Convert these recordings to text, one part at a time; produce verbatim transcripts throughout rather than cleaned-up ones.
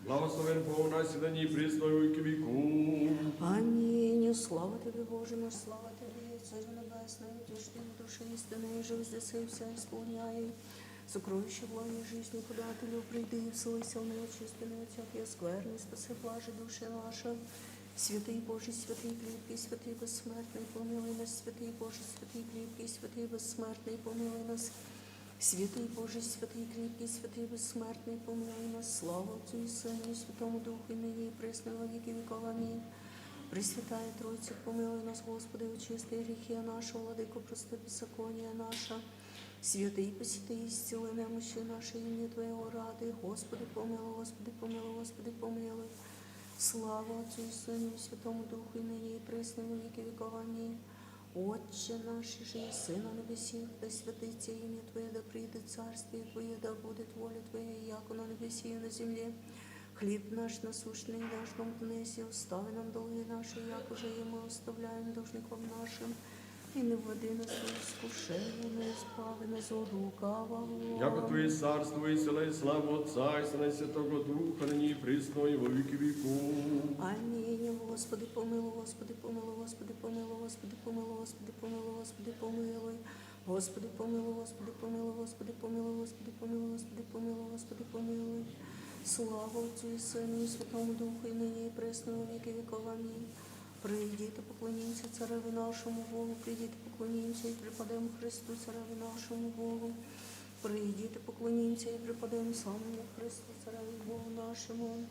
Благословен Бог наш, всегда ныне и присно во веки веков. Аминь. Слава Тебе, Боже наш, слава Тебе, Царю Небесный, утешитель души истинной, живи здесь и вся исполняй сокровища благой жизни, куда Ты люб приди, вселися в неочистенные от всякой скверны, спаси блажи души наши. Святый Боже, святый крепкий, святый бессмертный, помилуй нас. Святый Боже, святый крепкий, святый бессмертный, помилуй нас. Святый Боже, святый крепкий, святый бессмертный, помилуй нас. Слава Отцу и Сыну и Святому Духу, и ныне и присно во веки веков. Аминь. Пресвятая Троица, помилуй нас, Господи, очисти грехи наши, Владыко, прости беззаконие наше. Святый, посети, исцели немощи наши, имени Твоего ради. Господи, помилуй, Господи, помилуй, Господи, помилуй. Слава Отцу и Сыну и Святому Духу, и ныне и присно во веки веков. Аминь. Отче наш, иже еси на небесех, да святится имя Твое, да придет Царствие Твое, да будет воля Твоя, яко на небесе и на земле. Хлеб наш насущный дашь нам днесь, и остави нам долги наши, яко же и мы оставляем должником нашим, и не вводи нас в искушение, но избави нас от лукавого. Яко Твое царство и сила и слава Отца и Сына и Святого Духа, ныне и присно и во веки веков. Аминь. Господи, помилуй, Господи, помилуй, Господи, помилуй, Господи, помилуй, Господи, помилуй, Господи, помилуй. Господи, помилуй, Господи, помилуй, Господи, помилуй, Господи, помилуй, Господи, помилуй. Слава Отцу и Сыну и Святому Духу, и ныне и присно во веки веков. Аминь. Придите, поклонимся Цареве нашему Богу, придите, поклонимся и преподаем Христу, Цареве нашему Богу. Придите, поклонимся и преподаем самому Христу, Цареве Богу нашему.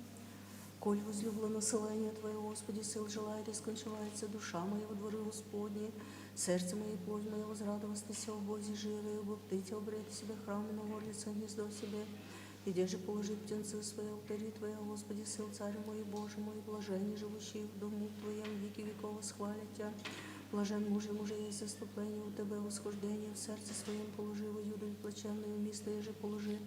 Коль возлюблено славление Твое, Господи, сил желает, и скончалается душа моя во дворе Господне. Сердце мое и плоть моя возрадовалась Тя, о Боже живый, ибо Ты Тя обрек себе храм, и на горлице гнездо себе. И где же положить птенцы свои, алтари Твоя, Господи, сил Царь мой, Боже мой, блаженны живущие в дому Твоем, веки веков восхвалят Тя. Блажен муж, ему же есть заступление у Тебя, восхождение в сердце своем положи, во Юдове плачевное место еже положи,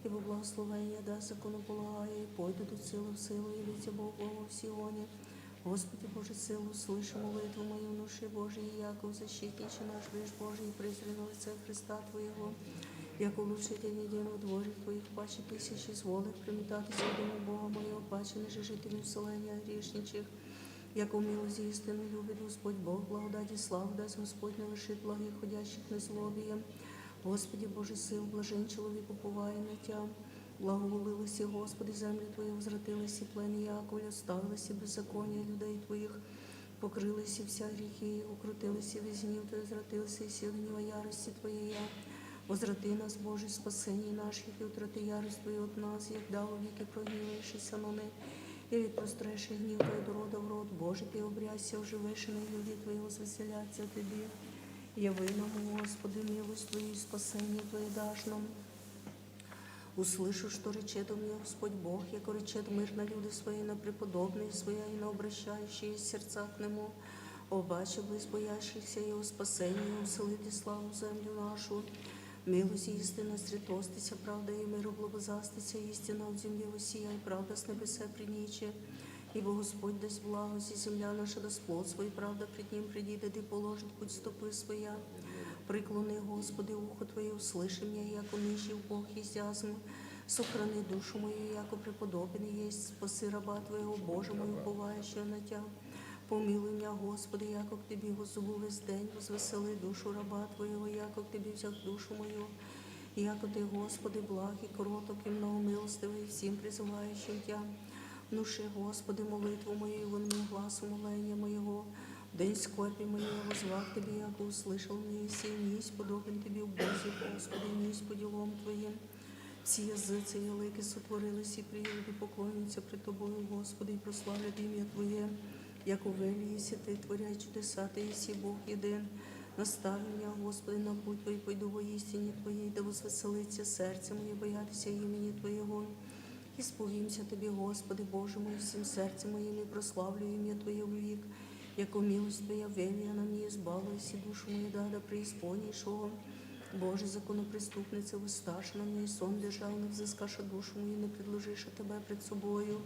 ибо благословение даст законополагая, и пойдут от силы в силу, явится Бог Вавилон в Сионе. Господи Боже сил, услыши молитву мою, внуши, Боже, и яко защитниче наш, лишь, Боже, и презри на лице Христа Твоего, яко лучше день один во дворе Твоих паче тысячи из волых, приметатися дому Бога моего, паче нажижитыми в славе грешничих. Яко милость истинно любит Господь Бог, благодати славу даст Господь, не лишит благих, ходящих на злобие. Господи Боже сил, блажен человек, уповая на Тя. Благоулылась, Господи, земля Твоя, возвратилась и плен Иаковль, оставилась и беззаконие людей Твоих, покрылась и вся грехи их, укротилась и весь гнев Твой возвратился, и сила гнева ярости Твоей. Возврати нас, Боже, спасение наших, и утврати ярость Твою от нас, егда вовеки прогневаешься на ны, и ведь прострешь гнев Твой от рода в род. Боже, Ты обрясся, уживеши на люди Твои, возвеселятся Тебе. Яви нам, Господи, милость Твою и спасение Твое дашь нам. Услышу, что речет о мне Господь Бог, яко речет мир на люди Свои, на преподобные Свои, и на обращающие сердца к Нему. О Паче близ боящихся Его спасение, усилит и славу землю нашу. Милость истинно сретостися, правда и мир облобызастися, истина в земле воссияй, правда с небесе приниче. Ибо Господь даст благость, и земля наша даст плод свой, правда пред Ним придит, и Ты положит путь стопы Своя. Преклони, Господи, ухо Твое, услыши меня, яко нищий в Бог есть азм. Сохрани душу мою, яко преподобен есть, спаси раба Твоего, Боже мой, уповающего на Тя. Помилуй меня, Господи, яко к Тебе воззову весь день, возвесели душу раба Твоего, яко к Тебе взял душу мою. Яко Ты, Господи, благ и кроток, и много милостивый, всем призывающим Тя. Внуши, Господи, молитву мою, и вними гласу моления моего. В день скорби моей воззвал к Тебе, яко услышал меня, и сей не сподобен Тебе, убойся, Господи, не по делам Твоим. Все языцы и языки сотворились и придут и поклонятся пред Тобою, Господи, и прославят имя Твое, яко велий еси Ты, творяй чудеса, Ты еси Бог единый. Настави меня, Господи, на путь Твой, пойду во истине Твоей, да возвеселится сердце мое, боятися имени Твоего. Исповемся Тебе, Господи, Боже мой, всем сердцем моим, и прославлю имя Твое вовек. Яко милость Твоя велия на мне, избавлю еси душу мою, да, да преисполнишь. Боже, законопреступница, воссташь на меня, и сон держал, не взыскашь душу мою, не предложишь Тебя пред собою.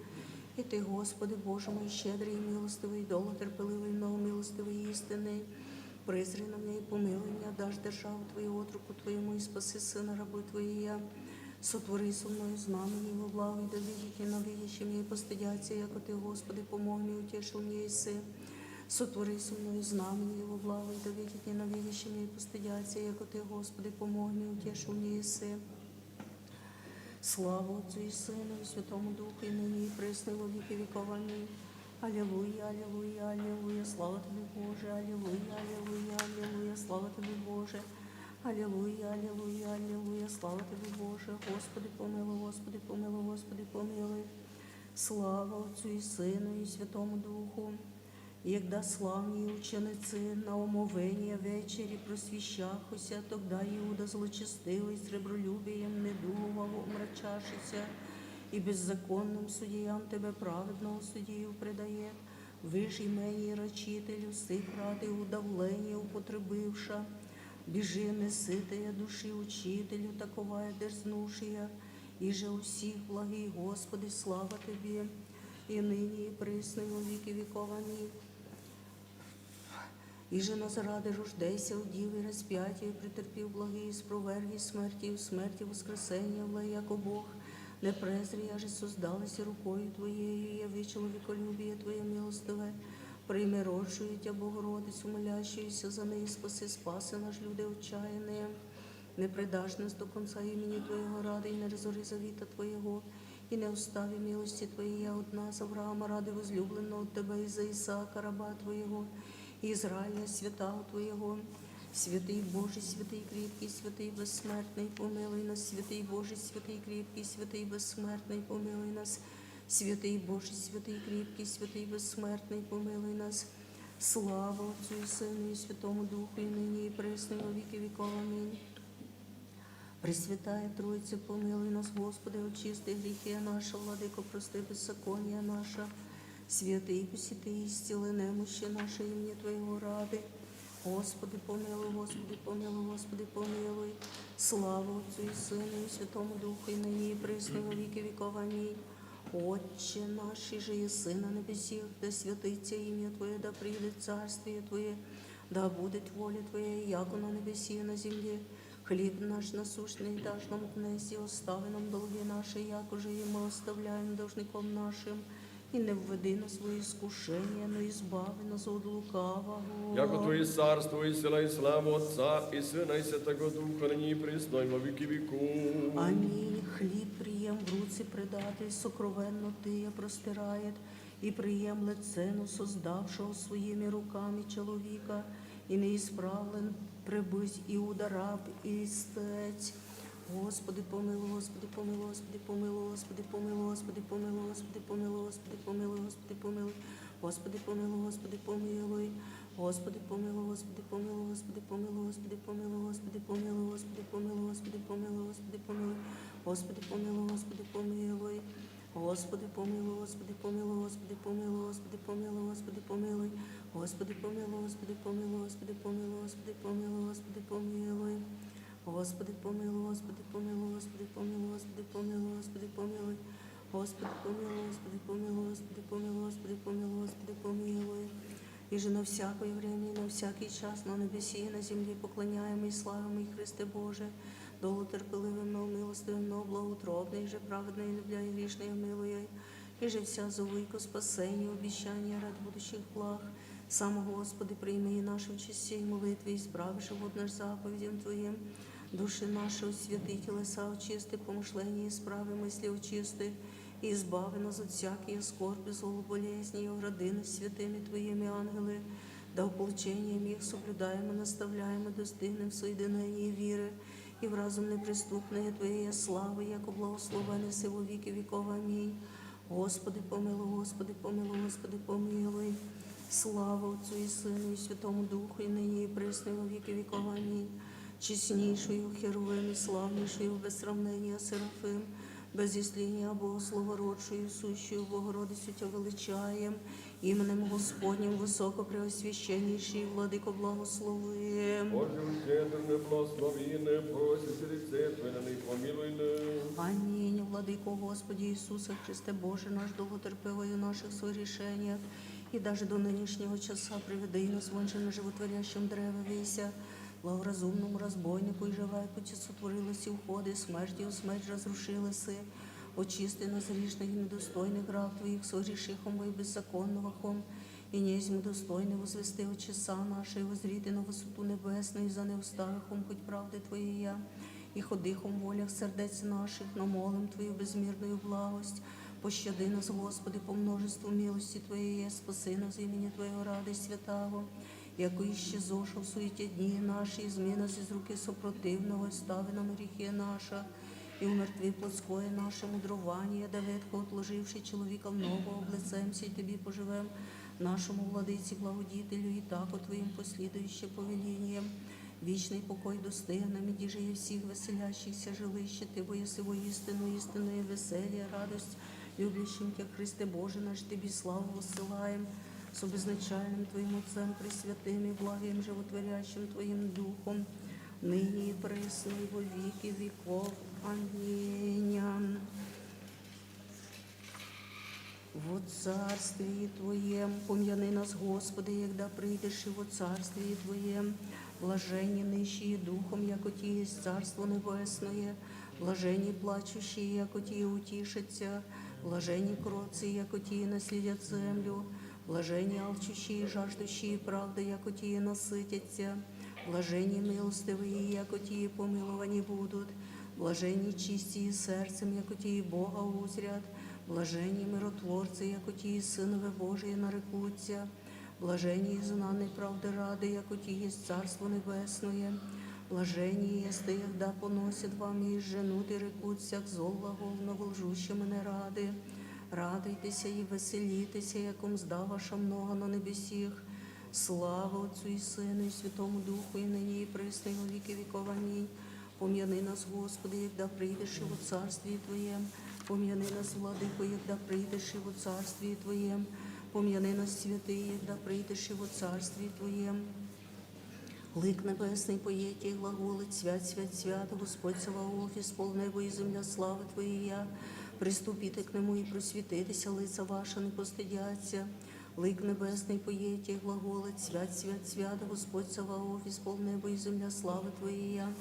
И Ты, Господи, Боже мой, щедрый и милостивый, долготерпеливый, многомилостивый, истинный, призри на меня и помилуй меня, дашь державу Твою отроку Твоему, и спаси сына рабы Твоей. Сотвори со мною знамение во благо, и да видят ненавидящие меня и постыдятся, яко Ты, Господи, помог мне, утешил мне и сы. Сотвори со мною знамение во благо, и да видят ненавидящие меня и постыдятся, яко Ты, Господи, помог мне, утешил мне и сы. Слава Отцу и Сыну и Святому Духу, и ныне и пресно и во веки веков. Аминь. Аллилуйя, аллилуйя, аллилуйя, слава Тебе, Боже, аллилуйя, аллилуйя, аллилуйя, слава Тебе, Боже. Аллилуйя, аллилуйя, аллилуйя, слава Тебе, Боже. Господи, помилуй, Господи, помилуй, Господи, помилуй. Слава Отцу и Сыну и Святому Духу. Егда славні учениці на умовение вечери просвещахуся, тогда Иуда злочестивый, с сребролюбием недугового омрачавшийся и беззаконным судьям Тебе, праведного судью, предает. Выжи мені, рачителю, сыпь ради удавления употребивша, бежи несытая души учителю, таковая дерзнувшая, и же у всех благий, Господи, слава Тебе, и ныне, и пресно, и во веки веков. Аминь. И же нас ради рождайся у Дивы, распятие претерпи, благий, и спроверги смерти, и в смерти воскресение вла, яко Бог, не презри, я же создалась рукою Твоею, я видел великолюбие Твое милостивое, прими родшую Тя Богородицу, молящуюся за нас, спаси, спаси наш, люди отчаянные. Не предашь нас до конца имени Твоего ради, и не разори завета Твоего, и не остави милости Твоей от нас, Авраама ради возлюбленного Тебя, и за Исаака, раба Твоего, и Израиля, святаго Твоего. Святый Божий, святый крепкий, святый бессмертный, помилуй нас. Святый Божий, святый крепкий, святый бессмертный, помилуй нас. Святый Божий, святый крепкий, святый бессмертный, помилуй нас. Слава Отцу и Сыну и Святому Духу, и ныне, и пресно, и во веки веков. Аминь. Пресвятая Троица, помилуй нас, Господи, очисти грехи наши, Владыко, прости беззакония наши, святый, посети, исцели немощи наши имени Твоего ради. Господи, помилуй, Господи, помилуй, Господи, помилуй. Слава Отцу и Сыну и Святому Духу, и ныне, и пресно, и во веки веков. Аминь. Отче наш, иже еси на небесех, да святится имя Твое, да придет царствие Твое, да будет воля Твоя, яко на небесе, на земле. Хлеб наш насущный дашь нам днесь, остави нам долги наши, якоже и мы оставляем должником нашим, и не введи нас во искушение, но избави нас от лукавого. Яко Твое царство, и сила, и слава Отца, и Сына, и Святого Духа, ныне и пресно, и во веки веков. Аминь. Хлеб прием в руци предатель, сокровенно Тыя простирает, и приемлет цену создавшего своими руками человека, и неисправлен пребысь Иуда раб истец. Господи, помилуй, Господи, помилуй, Господи, помилуй, Господи, помилуй, Господи, помилуй, Господи, помилуй, Господи, помилуй, Господи, помилуй, Господи, помилуй. Господи, помилуй, Господи, помилуй, Господи, помилуй, Господи, помилуй, Господи, помилуй, Господи, помилуй, Господи, помилуй. Господи, помилуй, Господи, помилуй. Господи, помилуй, Господи, помилуй, Господи, помилуй, Господи, помилуй, Господи, помилуй. Господи, помилуй, Господи, помилуй, Господи, помилуй, Господи, помилуй. Господи, помилуй, Господи, помилуй, Господи, помилуй, Господи, помилуй, Господи, помилуй. Господи, помилуй, Господи, помилуй, Господи, помилуй, Господи, помилуй, Господи, помилуй. И же на всякое время, и на всякий час, на небесе и на земле поклоняемый, славимый Христе Боже, долготерпеливый, но милостивый, но благоутробный, и же праведный, любя и грешные, милуя, и же вся зову ко спасению, обещания ради будущих благ. Сам, Господи, прими и наши в честь сей молитвы, исправи живот наш заповедям Твоим, души наши освяти, телеса очисти, помышления исправи, мысли очисти, и избави нас от всякие скорби, злобы, болезни, и огради нас святыми Твоими ангелы, да ополчением их соблюдаем и наставляем и достигнем в соединении веры и в разум неприступной Твоей славы, яко благословен и во веки веков. Аминь. Господи, помилуй, Господи, помилуй, Господи, помилуй. Слава Отцу и Сыну и Святому Духу, и ныне и пресно и во веки веков. Аминь. Честнейшую Херувим и славнейшую без сравнения Серафим, без истления Богослова родшую, сущую Богородицу Тебя величаем, именем Господним высокопреосвященнейший Владыко благословим. Боже, щедрый, благословенный, просим в лице Твоем, помилуй нас. Аминь. Владыко Господи Иисусе Христе, Боже наш, долготерпевый в наших согрешениях, и даже до нынешнего часа приведи нас в животворящем древе веся, Слава разумному разбойнику, и живая пути сотворилась, и уходы смертью смерть разрушилась. Очисти нас грешных и недостойных раб Твоих, согрешивших мы беззаконного хом, и не есть мы достойны возвести о часа наши, и возрити на высоту небесную, и за неуставихом хоть правды Твоей я, и ходихом в волях сердец наших, но молим Твою безмерную благость. Пощади нас, Господи, по множеству милости Твоей, и спаси нас имени Твоего ради святаго, яко ище зоша в суете дни наши, измени нас из руки сопротивного, остави нам грехи наши, и умертви плотское наше мудрование, да ветхое отложивши человека в новое облицаемся, и Тебе поживем, нашему Владыке Благодетелю, и так о Твоим последующее повеление. Вечный покой достойному, где же и всех веселящихся жилище Твое, сего истину, истинное веселье, радость, любящим Тебя, Христе Боже наш, Тебе славу высылаем, с безначальным Твоим Отцем Пресвятым и благим животворящим Твоим Духом, ныне и присно и во веки веков. Аминь. Во Царствии Твоем, помяни нас, Господи, егда придешь, и во Царствии Твоем. Блаженни нищие духом, яко Тие есть Царство Небесное. Блаженни плачущие, яко Тие утешатся. Блаженни кротцы, яко Тие наследят землю. Блаженни алчущие и жаждущие правды, яко Тие насытятся. Блаженни милостивые, яко Тие помилованы будут. Блаженни чистые сердцем, яко Тие Бога узрят. Блаженни миротворцы, яко Тие Сынове Божие нарекутся. Блаженни изгнанные правды ради, яко Тие есть Царство Небесное. Блаженни, егда поносят вами и женут и рекут всяк зол глагол на лжущем имени ради. Радуйтеся и веселитеся, яко мзда ваша много на небесех. Слава Отцу и Сыну и Святому Духу, и ныне и присно и во веки веков. Аминь. Помяни нас, Господи, егда придешь, и во Царствии Твоем. Помяни нас, Владыко, егда придешь, и во Царствии Твоем. Помяни нас, святые, егда придешь, и во Царствии Твоем. Лик небесный, поет и глаголит: «Свят, свят, свят, Господь Саваоф, исполни небо и земля славы Твоей я. Приступите к Нему и просветитеся, лица ваши не постыдятся». Лик небесный, поет и глаголит: «Свят, свят, свят, Господь Саваоф, исполни небо и земля славы Твоей я».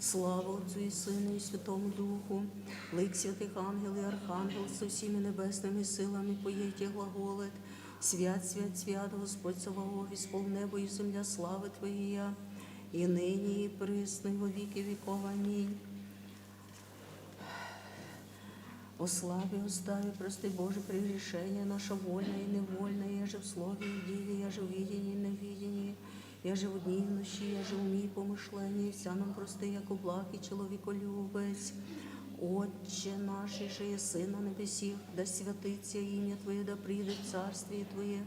Слава Отцу и Сыну и Святому Духу. Лик святых ангел и архангел со всеми небесными силами, поет и глаголит: «Свят, свят, свят, Господь Саваоф, исполни небо и земля славы Твоей я». И ныне и присно и во веки веков. Аминь. О славе, о славе, прости, Боже, прегрешение наше вольное и невольное, я же в слове и в деле, я же в видении и в невидении, я же в дни и в ночи, я же в уме и помышлении, вся нам прости, яко благ и человеколюбец. Отче наш, иже еси на небесех, да святится имя Твое, да придет Царствие Твое,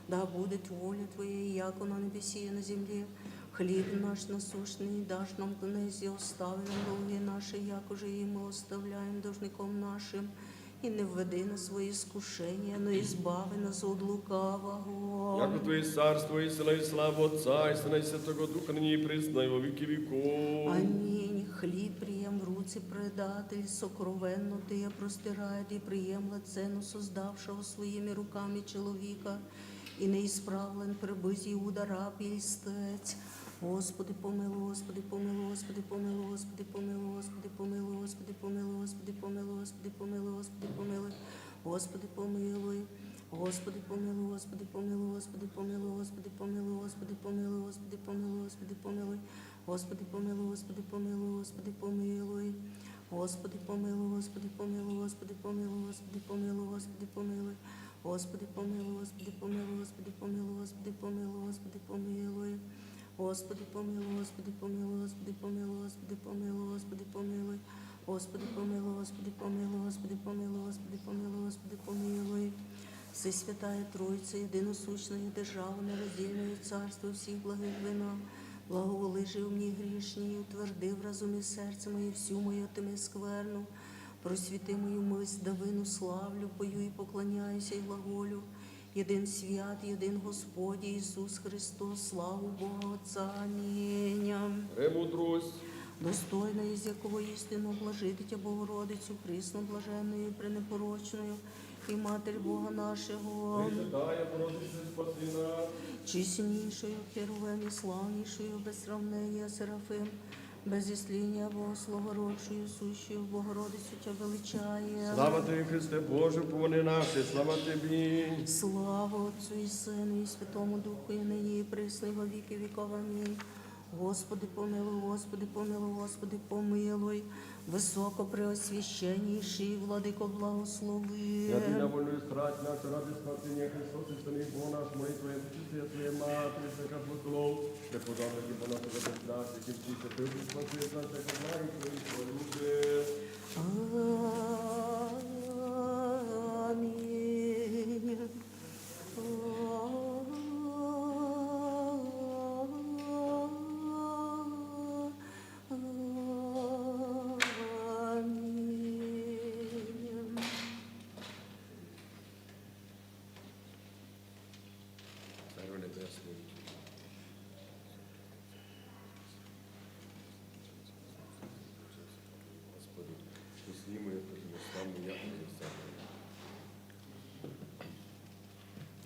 да будет воля Твоя, яко на небесе и на земле. Хлеб наш насущный дашь нам днесь, и остави нам долги наши, якоже и мы оставляем должником нашим. И не введи нас во искушение, но избави нас от лукавого. Яко Твое царство и сила и слава Отца и Сына и Святого Духа, ныне и присно и во веки веков. Аминь. Хлеб прием в руки, предатель, сокровенно Ты простирает и приемла цену создавшего своими руками человека, и неисправлен прибыть Иуда раб и льстец. Господи, помилуй, Господи, помилуй, Господи, помилуй, Господи, помилуй, Господи, помилуй, Господи, помилуй, Господи, помилуй, Господи, помилуй, Господи, помилуй, Господи, помилуй, Господи, помилуй, Господи, помилуй, Господи, помилуй, Господи, помилуй, Господи, помилуй, Господи, помилуй, Господи, помилуй, Господи, помилуй. Господи, помилуй, Господи, помилуй, Господи, помилуй, Господи, помилуй, Господи, помилуй. Господи, помилуй, Господи, помилуй, Господи, помилуй, Господи, помилуй, Господи, помилуй. Господи, помилуй, Господи, помилуй, Господи, помилуй, Господи, помилуй. Господи, помилуй, Господи, помилуй, Господи, помилуй, Господи, помилуй, Господи, помилуй. Всесвятая Троица, единосущная держава, нераздельное царство всех благих вина, благоволижи мне грешней, утверди в разуме сердце мое, всю мою тьму скверну, просвети мою мысль, да вину славлю, пою и поклоняюсь и глаголю: Єдин свят, єдин Господь Иисус Христос, славу Бога Отца. Аминь. Премудрость. Достойно есть, яко воистину блажит Тебя, Богородицу, пресну, блаженную и пренепорочную, И Матерь Бога нашего, Пресвятая Богородица, спаси нас. Честнейшую Херувим и славнейшую без сравнения Серафим, без исцеления Богослова, родшую, сущую Богородицу Тебя величаем. Слава Тебе, Христе Боже, помилуй нас, и слава Тебе. Слава Отцу и Сыну и Святому Духу, и ныне и присно и во веки веков. Аминь. Господи, помилуй, Господи, помилуй, Господи, помилуй. Высокопреосвященнейший Владыко, благослови. И от меня вольную страсть нашу радость спасения Христос и Сыны Бог наш, молитва и Отечества Твоей Матери, всех апостолов, всех подобных и Бога нашего Христа, всех и всех святых, и спаси нас, всех от зла и Твоих служит. Аминь.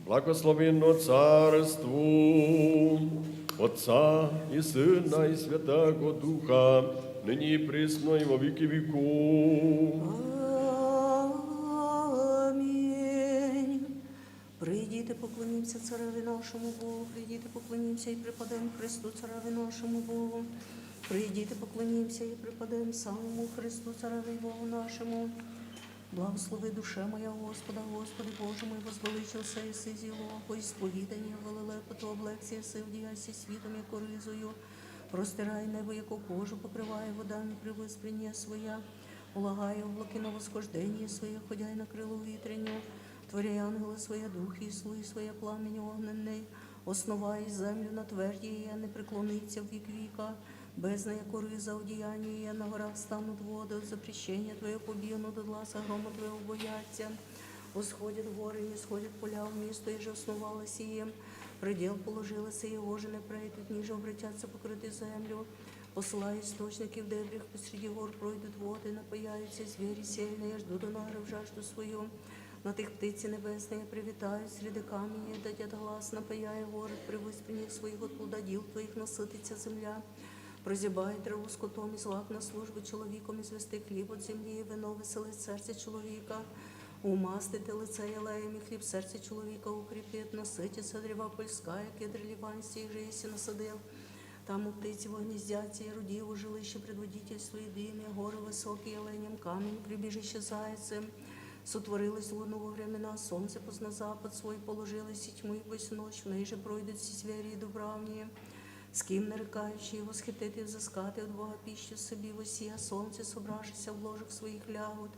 Благословенно Царство Отца и Сына и Святаго Духа, ныне и присно и во веки веков. Аминь. Придите, поклонимся Цареве нашему Богу, придите, поклонимся и преподем Христу, Цареве нашему Богу. Придите, поклонимся и преподем самому Христу, Цареве и Богу нашему. Благослови, душе моя, Господа. Господи Боже мой, возвеличился еси зело, по исповеданию в Галилею, по то облегся еси в дияси свитом и корызую, простирая небо, яко кожу покрывая водами при выспреннее своя, улагая облаки на восхождение свое, ходя на крылу ветреню, творя ангела своя, духи и слуи своя, пламени огненный, основая землю на твердь, и не преклонится в век века. Бездна яко рыза, одеяние на горах станут воды, запрещение Твое побьют, от гласа грома Твоего боятся. Восходят горы, нисходят поля вниз, Ты же основала сие. Предел положила сие, вожжи не пройдут, ниже обратятся, покрыты землю. Посылай источники в дебрях, посреди гор пройдут воды, напояются звери северные, ждут у наров жажду свою. На тых птицы небесные привитают, среди камней дадят глас, напояя город при выспренних своих, от плододел Твоих насытится земля. Прозябает траву скотом и злак на службу человеком, извести хлеб от земли, и вино веселит сердце человека. Умастит и лице елеем, и хлеб сердце человека укрепит, насытится древа польская, кедр ливанский, и же есть на сады. Там птицы гнездятся, и руди у жилища предводительствует имя, горы высокие оленем камень, прибежище зайцем. Сотворилось луну во времена, солнце поздно запад свой положилось, и тьму и пусть ночь, в ней же пройдут все звери и дубравние. Ским нарекающие восхитит и взыскат, и от Бога пищу соби восия, солнце собравшийся в ложах своих лягут.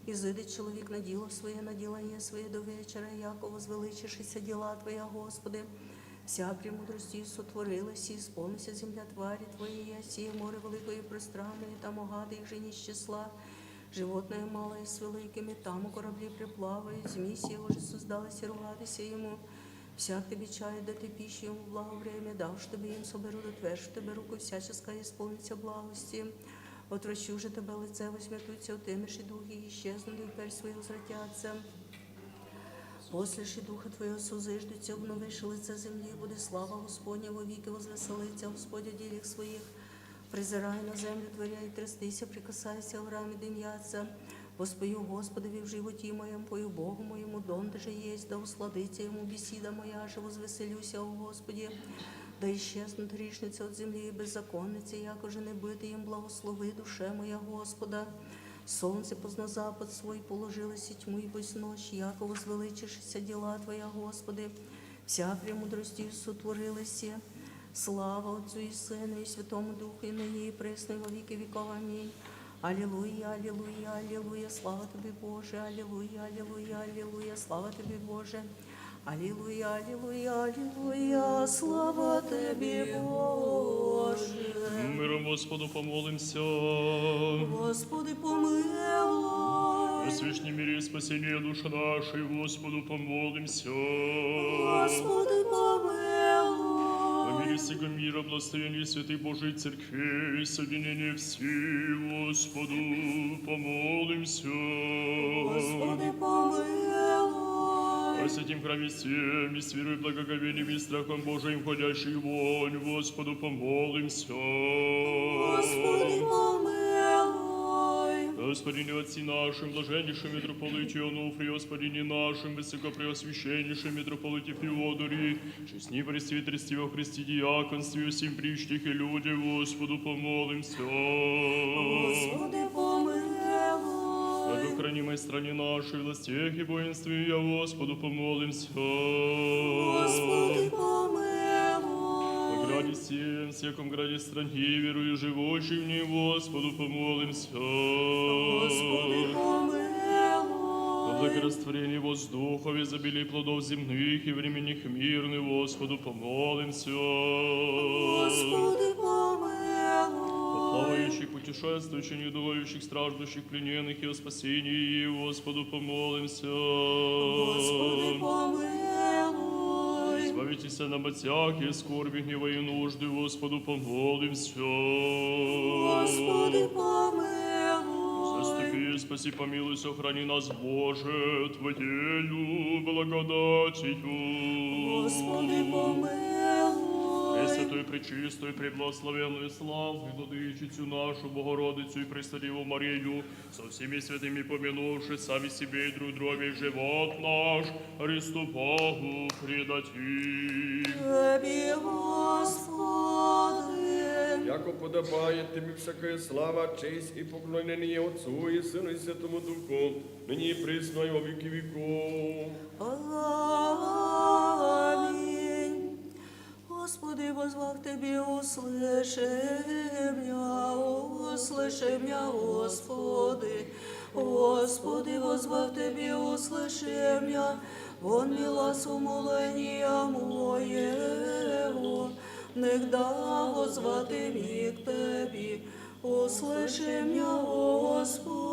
Изыдет человек на дело свое, на делание свое до вечера, яко возвеличившиеся дела Твоя, Господи. Вся премудростью сотворилась, и исполнится земля твари Твоей, а сие море великое и пространное, и там огады их же не с числа. Животное малое с великими, там и корабли приплавают, змей сие уже создалось, и рогатый сие ему. Всяк Тебе чает, да Ты пищу ему в благо время, дав, чтобы им соберут, отверши Тебе руку, всяческое исполнится благости. Отвращу же Тебе лице, восметутся отымершие духи, исчезнут, и в пепел свой возвратятся. После же Духа Твоего созиждутся, обновишь лице земли, будет слава Господня во веки, возвеселится Господь о делах своих. Призирай на землю, творя, и трястися, прикасайся, горами дымятся. Воспою Господови в животе моем, пою Богу моему, донде же есть, да усладится ему беседа моя, же возвеселюся о Господе. Да исчезнут грешницы от земли и беззаконницы, яко же небыт им, благослови, душе моя, Господа. Солнце поздно запад свой положилось, и тьму и пусть ночь, яко возвеличившиеся дела Твоя, Господи. Вся премудростью сотворилось. Слава Отцу и Сыну и Святому Духу, и ныне и присно и во веки веков. Аминь. Аллилуйя, аллилуйя, аллилуйя, слава Тебе, Боже, аллилуйя, аллилуйя, аллилуйя, слава Тебе, Боже. Аллилуйя, аллилуйя, аллилуйя, слава Тебе, Боже. Миром Господу помолимся. Господи, помилуй. О священном мире и спасении душ наших, Господу помолимся. Господи, помилуй. О мире всего мира, благословении святой Божией Церкви, соединении всей, Господу помолимся. Господи, помилуй. Святим храме всем, и с верой, благоговением и страхом Божиим входящий вонь, Господу помолимся. Господи, помилуй. Господине отцы нашим, блаженнейшим митрополите Онуфрию, Господине нашим, высокопреосвященнейшим митрополите Феодории, честни пресвитерстве во Христе диаконстве, всем причтих и люди, Господу помолимся. Господи, помилуй. Об охранимой стране нашей, властях и воинстве, я Господу помолимся. Господи, помилуй. О граде сем, всяком граде стране, верую живущим в ней, Господу помолимся. Господи, помилуй. О благорастворении воздуха, в изобилии плодов земных и временных мирных, Господу помолимся. Господи, помилуй. О плавающих, путешествующих, недугающих, страждущих, плененных и о спасении, Господу помолимся. Господи, помилуй. Избавитесь нам от всяких скорби, гнева и нужды, Господу помолимся. Господи, помилуй. Заступи, спаси, помилуй, сохрани нас, Боже, Твоею благодатью. Господи, помилуй. Пресвятую, пречистую, преблагословенную, славную Владычицу нашу Богородицу и Престолеву Марию, со всеми святыми помянувши сами себе и друг друга, весь живот наш Христу Богу предадим. Тебе, Господи. Яко подобает Тебе всякая слава, честь и поклонение Отцу и Сыну и Святому Духу, ныне и присно и во веки веков. Аминь. Господи, воззвав Тебе, услыши меня, услыши меня, Господи. Господи, воззвав Тебе, услыши меня, вон глас умоления моего, нигда воззвати ми к Тебе, услыши меня, Господи.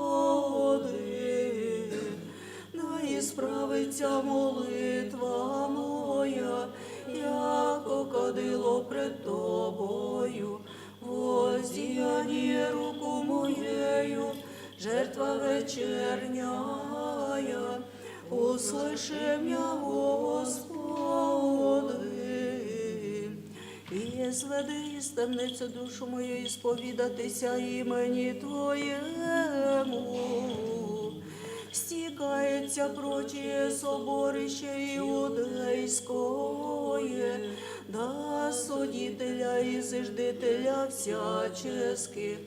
Да исправится молитва моя, яко кадило пред Тобою, воздеяние руку моею, жертва вечерняя, услыши меня, Господи. И изведи из темницы душу мою, исповедатися имени Твоему. Стекается прочее соборище иудейское, да судителя и зиждителя всяческих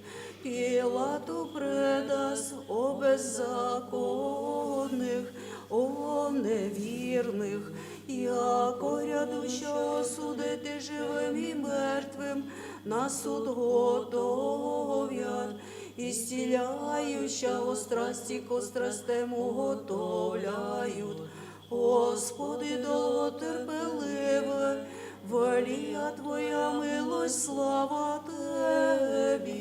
Пилату предаст, о беззаконных, о неверных, яко грядущего судити живым и мертвым на суд готовят, исцеляющего страсти ко страстям уготовляют. Господи, долготерпеливый, велия Твоя милость, слава Тебе.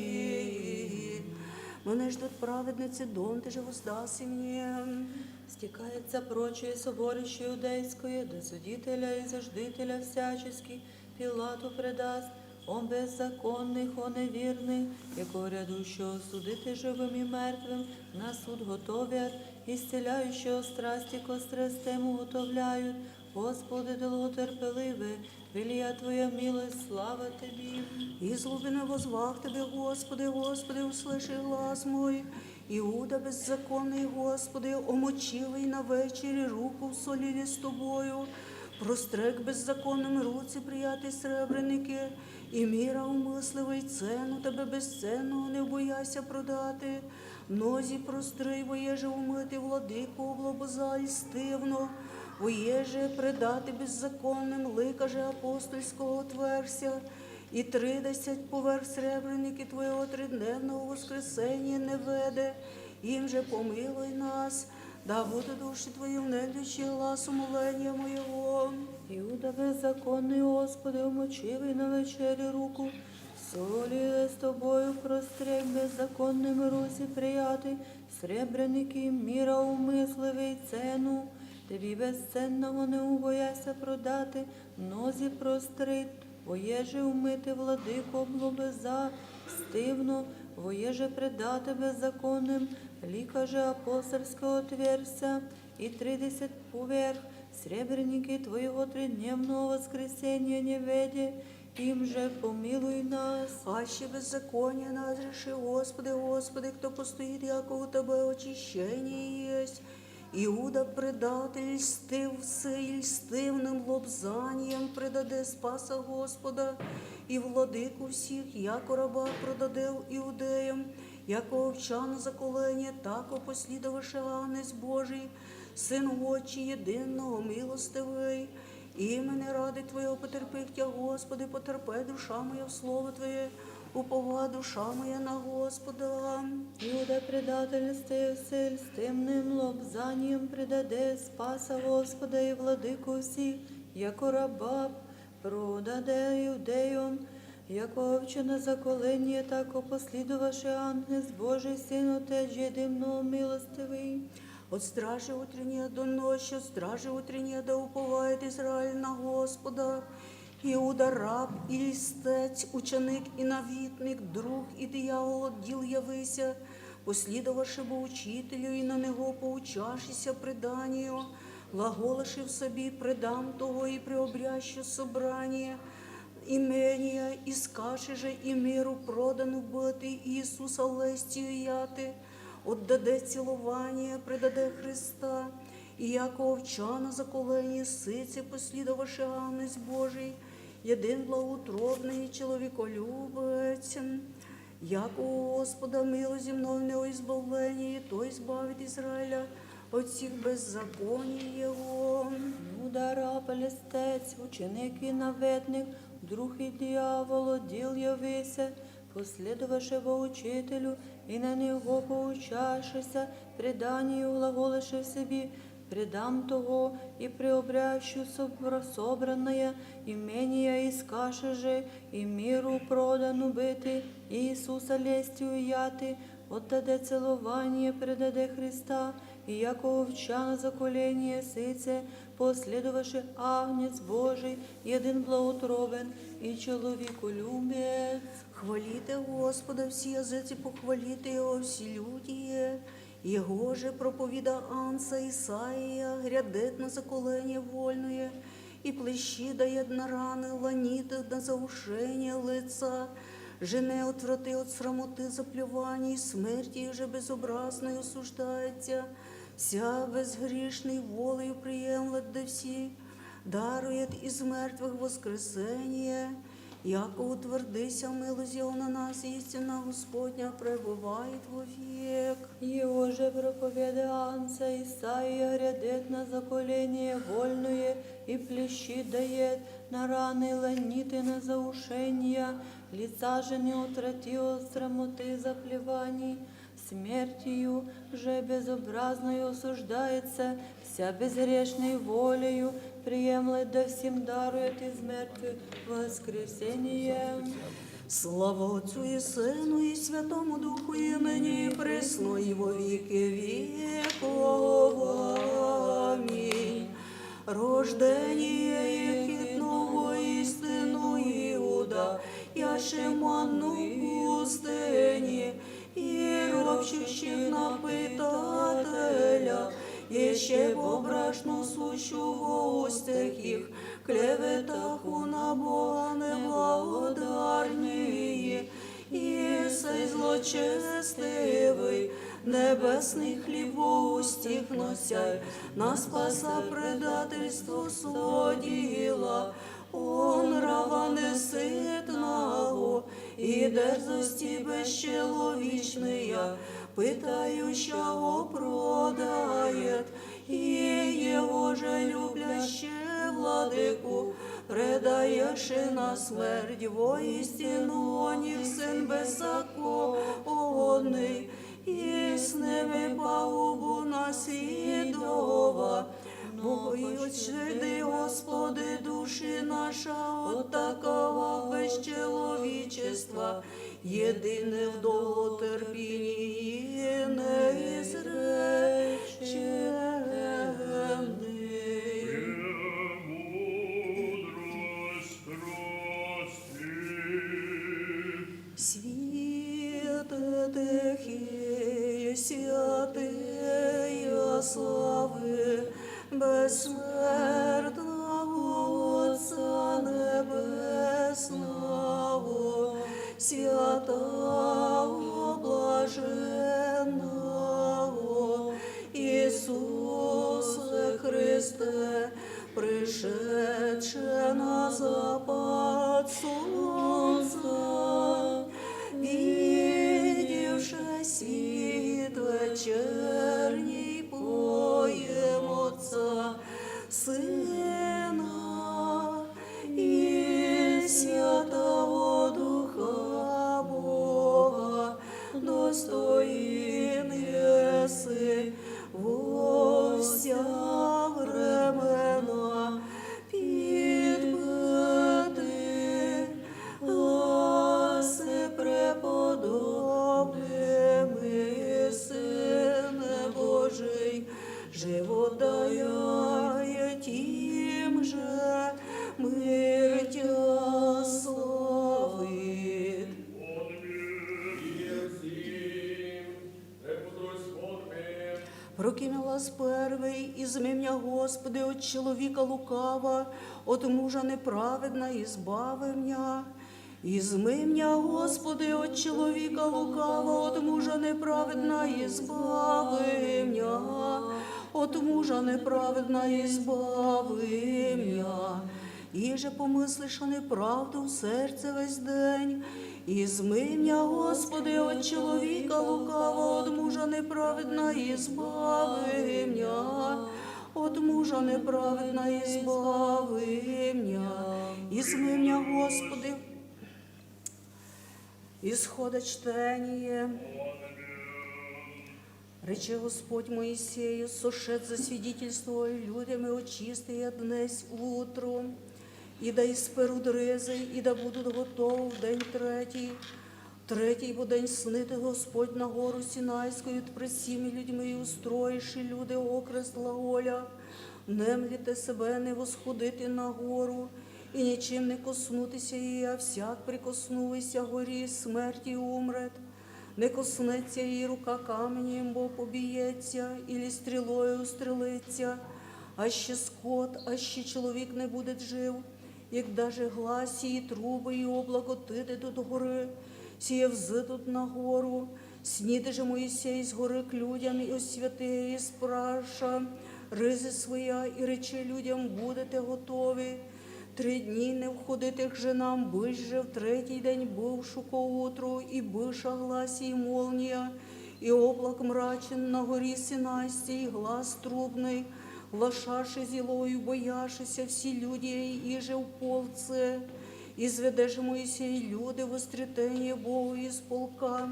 Мене ждут праведницы, дом Ты же воздаси мне. Стекается прочее соборище иудейское, да судителя и зиждителя всяческих Пилату предаст, о беззаконных, о неверных, яко грядущего судити живым и мертвым на суд готовят, исцеляющего страсти ко страстям уготовляют. Господи, долготерпеливый, велия Твоя милость, слава Тебе. Из глубины воззвав Тебе, Господи, Господи, услыши глас мой. Иуда беззаконный, Господи, о мочивый, на вечере руку всолили с Тобою, простри к беззаконным руці прияти сребреники, и мира умысливый цену Тебе бесценну не бояся продати, нозі простри, воєже умыти владыку облобызаль стывно, воєже предати беззаконным лика же апостольского отвергся, и тридесять поверх сребреники Твоего тридневного воскресения не веде, им же помилуй нас, да будут души Твои внемлющие гласу моления моего. Иуда беззаконный, Господи, умочивый на вечере руку, всолили с Тобою, простри к беззаконным руці прияти сребреники, мира умысливый цену Тобі бесценного не убояся продати, нозі прострить, воєже умити владыку облобыза стивно, воєже предати беззаконным лика же апостольского отверся, и тридесять поверх Сребреники твоего тридневного воскресения не веде, им же помилуй нас. Аще беззаконие нас разреши, Господи, Господи, кто постует, яко у Тебя очищение есть. Иуда предатель, льстивцы, и льстивным лобзанием предаде Спаса Господа и Владыку всех, яко раба продадел иудеям, яко овча на заколение, так и последовавший Агнец Божий, Сын Отчий Единый, милостивый, именно ради Твоего потерпих Тя, Господи, потерпи, душа моя, в Слово Твое, упова, душа моя, на Господа. Иуда предательстве с льстивным лобзанием предаде Спаса Господа и Владыку всех, яко раба продаде иудеям, яко овча на заколение, так и последовавший Агнец Божий, Сын Отец Единый, милостивый. От стражи утренней до ночи, от стражи утренней да уповает Израиль на Господа. Иуда раб и льстец, ученик и навитник, друг и дьявол, отдел явися, последовавши бо учителю и на него поучавшися преданию, глаголаши в собі: предам того и приобрящу собрание, имение, и скажи же и миру продану быти, Иисуса лестью яти, отдаде целование, предаде Христа, и яко овча на заколение, сыти, последовавши Агнец Божий, Единый благоутробный, человеколюбец. Яко у Господа милость земной на избавление, то избавит Израиля от всех беззаконий его. Иуда раб и льстец, ученик и навитник, друг и дьявол, отдел явися, последовавши бо учителю и на него поучавшися преданию, глаголаши в собі: предам того и приобрящу собра-, собранное, имение, и скажи же и миру продану быти, Иисуса лестью яти, отдаде целование, предаде Христа, и яко овча на заколение, сыти, последовавши Агнец Божий, Единый благоутробен и человеколюбец. Хвалите Господа, все языки, похвалите Его, все люди. Его же проповеда Агнца Исаия грядет на заколение вольное, и плащи дает на раны ланиты, на заушение лица, жене отврати от срамоты заплеваний, смерти же безобразной осуждает Тя, вся безгрешной волею приемлет да всех, дарует из мертвых воскресение, яко утвердися милостью на нас, истина Господня пребывает вовек. Его же проповеда Агнца Исаия грядет на заколение вольное, и плащи дает на раны ланиты, на заушение лица, жене отврати от срамоты заплеваний, смертью же безобразной осуждается, вся безгрешной волею приемлет да всем дарует из мертвых воскресение. Слава Отцу и Сыну и Святому Духу, и ныне и присно и во веки веков. Аминь. Рождение Египет, но воистину Иуда, яшеману пустыни, и ропщущих на Пытателя, еще побрашну сущу во устьях их, клеветаху на Бога неблагодарнее, и сей злочестивый небесный хлеб во устьях носяй, на Спаса предательство содила, он раван сытного, и дерзости бесчеловечные, пытающего продает, и его же любящее владыку предаешь на смерть. Воистину, он их сын беззаконный, и с ними пагубу наследовал. Но пощади, Господи, души наша от такого бесчеловечества, единый в долготерпении неизреченный. Премудрость прости. Святых и святые славы бессмертных. Святого блаженного Иисуса Христа, пришедшего на запад солнца, видевшего свет вечерний, поем Отца, Сына и Святого Духа Бога, достоин еси во вся времена пить быты, гласы преподобным и Сын Божий, живот дая, тем же мир Тя славит. Прокимелас первый: изми мя, Господи, от человека лукава, от мужа неправедна избави мя. Изми мя, Господи, от человека лукава, от мужа неправедна избави мя, от мужа неправедна избави мя. И же помыслишь о неправду в сердце весь день. Изми мя, Господи, от человека лукава, от мужа неправедна избави мя, от мужа неправедна избави мя. Изми мя, Господи. Исхода чтение. Рече Господь Моисею: сошед засвидетельствуй людям и очисти днесь утру, и да исперут рызы, и да будут готовы в день третий. В третий бу день снытый Господь на гору Синайскую пред всеми людьми, и устроишь и люды окрест глаголя: немлите себе, не восходите на гору, и ничем не коснутися, и всяк прикоснувся гори смерти умрет. Не коснется и рука камнем бо побьется, или стрелой устрелится, аще скот, аще человек не будет жив. И даже гласи, и трубы, и облако тыдет от горы, сие взытут на гору. Снит же Моисей с горы к людям и святые, и спраша рызы своя, и рече людям: будете готовы. Три дни не входите к женам, бысь же в третий день быв шуко утру, и быша гласи, и молния, и облак мрачен на горе Синайске, и глас трубный, глашаши зело, и бояшися все люди, и же в полце. Изведе же Моисей люды в устретение Богу из полка,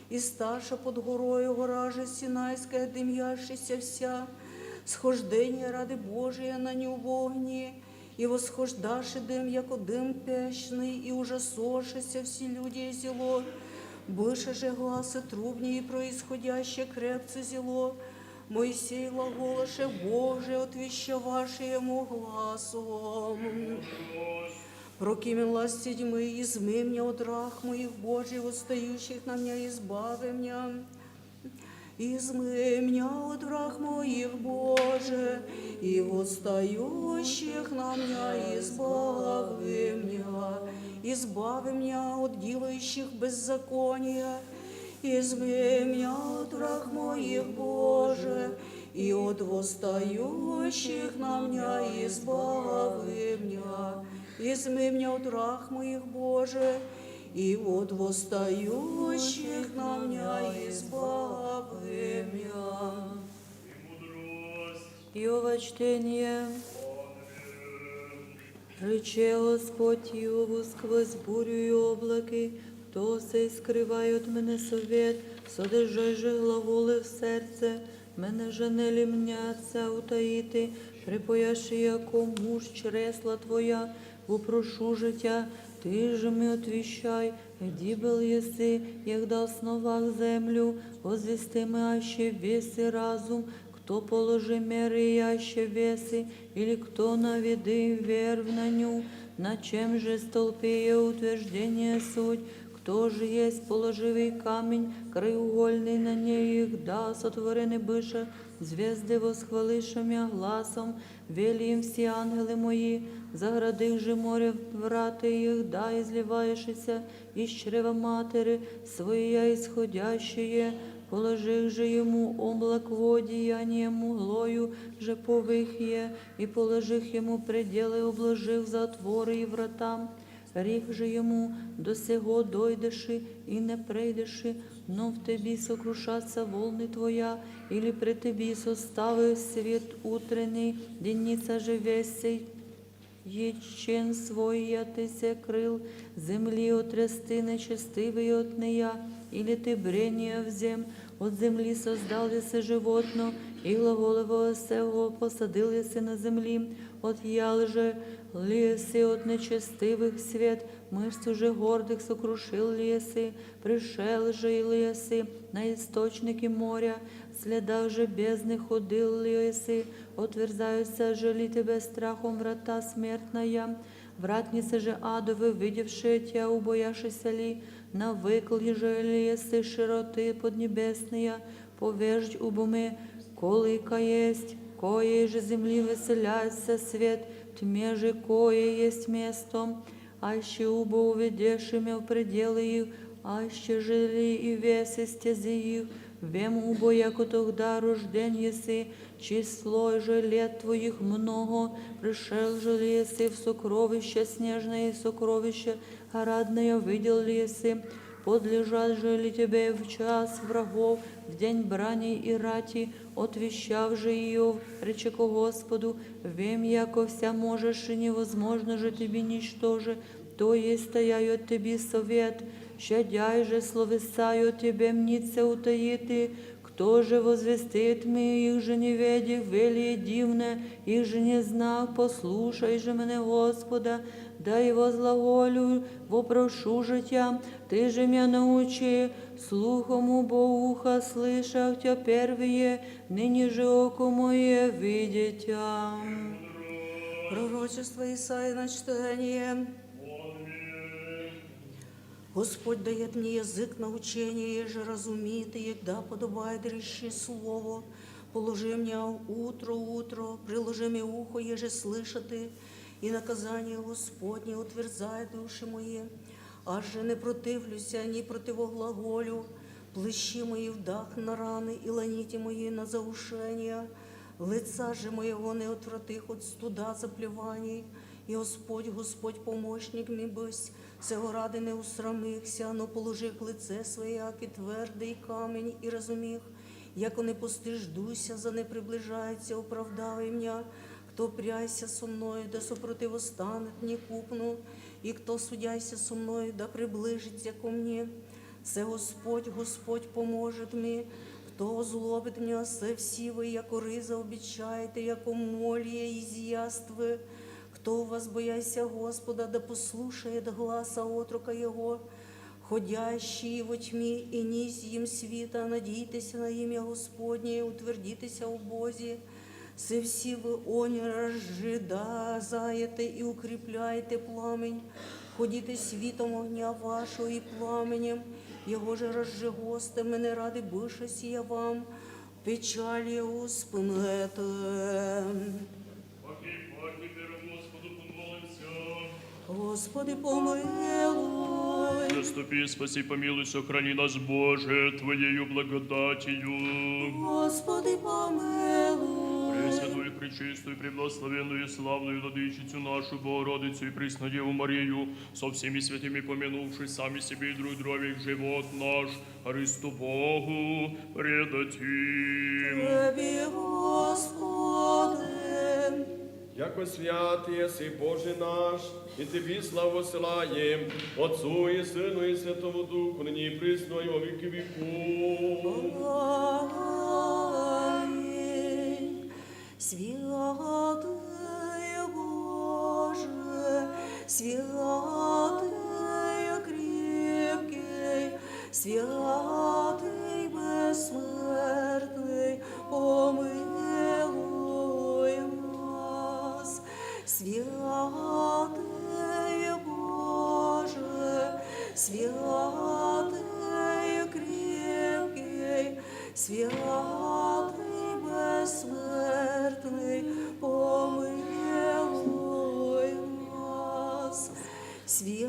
и сташа под горою, гора же Синайская, дымяшися вся, схождение рады Божия на небо огни, и восхождаши дым, яко дым печный, и ужасошися все люди зело, быша же гласы трубни, и происходящее крепце зело, Моисей глаголаше, Боже отвещаваши ему гласом. Прокимен лас седьмый: изми мя от рах моих, Боже, восстающих на мя, избави мя. Изми мя от враг моих, Боже, и восстающих на мя, избави мя. Избави мя от делающих беззаконие. Изми мя от враг моих, Боже, и от восстающих на мя, избави мя. Изми мя от враг моих, Боже, и от восстающих на мя, избави мя. Иова чтение. Рече Господь Иову сквозь бурю и облаки: кто сей скрывает от меня совет, содержащий глаголы в сердце, мене же не ли мне отца утаити, припояши яко муж чресла твоя? Вопрошу же тя, ты же мне отвечай. Где был еси, егда основах землю? Возвести мне аще веси разум, кто положи меры и аще веси, или кто наведи верв на ню? На чем же столпе и утверждение суть? Кто же есть положивый камень, краеугольный на ней, их да сотворены быша Звезды восхвалишь умя гласом, вели им все ангелы мои. Заградишь же море врата их, да изливаешься из чрева матери своя исходящее. Положишь же ему облак во одеяние, мглою же повихье, и положишь ему пределы, обложишь затворы и врата. Риф же ему: до сего дойдеши и не прейдеши, но в тебе сокрушатся волны твоя, или при тебе составы свет утренний. Деница же весь сей ячен свой я ты сокрыл земли от трясты нечестивый от ния, или ты брение в зем. От земли создал еси животно, и глагол его сего посадил еси на земли. Отъял же ли еси от нечестивых свет, мышцу же гордых сокрушил ли еси, пришел же ли еси на источники моря, следах же бездны ходил ли еси, отверзаются же ли тебе страхом врата смертная. Вратницы же адовы, видевшие тебя, убояшися ли, навыкли же ли еси широты поднебесные, повеждь убуме, колыка есть, кое же земли выселяется свет, тьме же кое есть место. Аще убо уведешь имя в пределы их, аще же ли и вес истязы их, вем убо, яко тогда рожден еси, число же лет твоих много. Пришел же ли еси в сокровище снежное, и сокровище градное видел ли еси? Подлежат же ли тебе в час врагов, в день брани и рати? Отвещав же Иов, речи ко Господу: вем, яко вся можешь и невозможно же тебе ничто же, то есть стояю тебе совет. Щадяй же словеса я тебе, мнице утаиты. Кто же возвестит мне их же неведе, вели дивне их же не знак? Послушай же мне Господа, да и возглаголю, вопрошу же тебя, ты же меня научи. Слухом убо ухо слышах тебя первые, ныне же око мое видит тебя. Пророчество Исаия на чтение. Господь дает мне язык научения, и же разумит, и егда подобает речи слово. Положи мне утро, утро, приложи мне ухо, еже слышати, и наказание Господне утверзай души мои. Аже не противлюся, не противоглаголю, плащи мои вдах на раны, и ланиты мои на заушение. Лица же моего не отврати от студа заплеваний, и Господь, Господь помощник мій бысь, сего ради не усрамихся, но положих лице своє, яки твердый камень, и разумих, яко не постыждуся за не приближается, оправдавай меня. Кто пряйся со мною, да сопротивостанет мне купну, и кто судяйся со мною, да приближится ко мне. Се Господь, Господь поможет мне. Кто озлобит меня, се всивый, яко рыза обечает, и яко молье из яствы. Кто у вас, бояся Господа, да послушает гласа отрока Его? Ходящие во тьме и низьем света, надейтеся на имя Господне, утвердитеся в Бозе. Се всивый Он разжигает и укрепляет пламень. Ходите свитом огня вашего и пламенем Его же разжигосте мене ради быша сия вам. Печаль успынете. Паки, паки, перед Господу помолимся. Господи, помилуй. Заступи, спаси, помилуй, сохрани нас, Боже, Твоею благодатью. Господи, помилуй. Пресвятую, пречистую, преблагословенную и славную Владычицу нашу Богородицу и Преснодеву Марию, со всеми святыми помянувшись сами себе и друг друга, весь живот наш Христу Богу предадим. Тебе, Господи. Яко свят еси, Боже наш, и Тебе славу сылаем, Отцу и Сыну и Святому Духу, ныне и присно и во веки веков. Аминь. Святый Боже, святый крепкий, святый бессмертный, помилуй нас. Святый Боже, святый крепкий, святый бессмертный, помилуй нас. Святый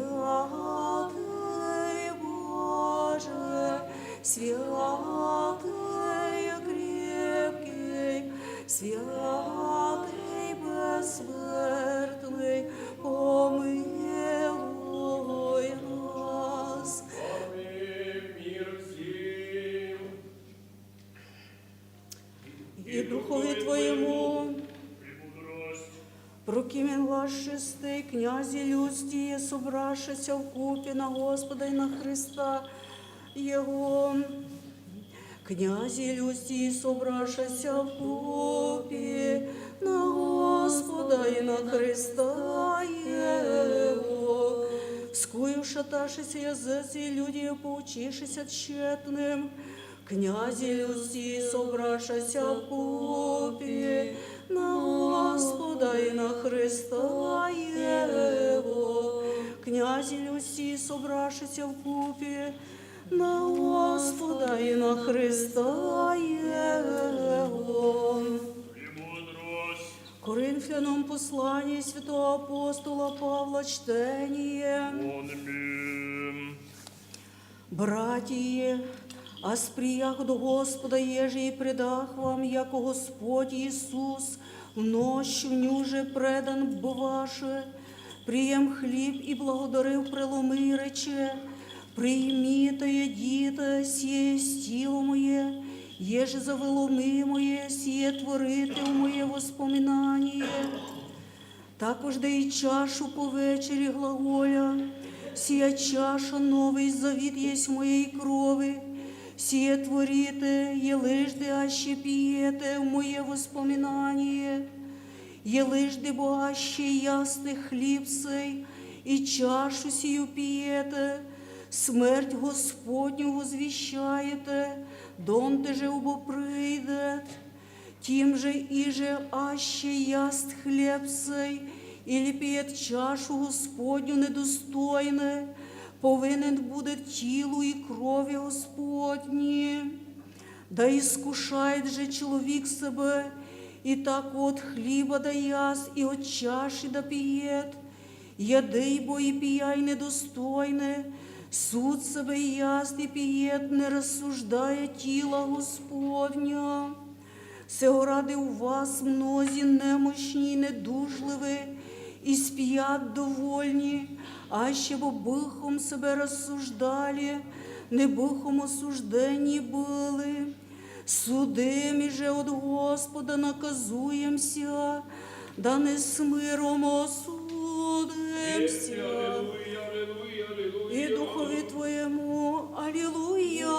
Боже, святый крепкий, святый бессмертный, помилуй нас. Аминь. Мир всем. И духови твоему. Прокимен лашистый, князи люстие, собравшийся вкупе на Господа и на Христа Его. Князи люстие, собравшийся вкупе на Господа и на Христа Его. Скую шаташися языци люди, поучившися тщетным, князи люстие, собравшийся вкупе на Господа и на Христа Его. Князи люстие, собравшийся вкупе на Господа и на Христа Его. Премудрость. Коринфянам послание святого апостола Павла, чтение. Аминь. Братья, асприях до Господа, ежи предах вам, яко Господь Иисус, в ночь в ню же предан бываше, прием хлеб и благодарив, преломив, рече: «Примите, едите, сие есть тело мое, еже за выломимое, сие творите в мое воспоминание». Також да и чашу по вечере, глаголя: «Сия чаша новый завет есть в моей крови, сие творите, елыжды аще пиете в мое воспоминание». Елыжды бо аще ясты хлеб сей и чашу сию пиете, смерть Господню возвещаете, донте же убо придет. Тем же иже аще яст хлеб сей или пиет чашу Господню недостойне, повинен будет телу и крови Господней. Да искушает же человек себя, и так от хлеба да яст, и от чаши да пиет. Едый бо и пияй недостойне, суд себе яст и пиет, не рассуждая тела Господня. Сего ради у вас многие немощные, недужливые, и спят довольни, аще бы быхом себя рассуждали, не быхом осуждении были. Судим же от Господа наказуемся, да не с миром осудимся. И духови твоему. Аллилуйя,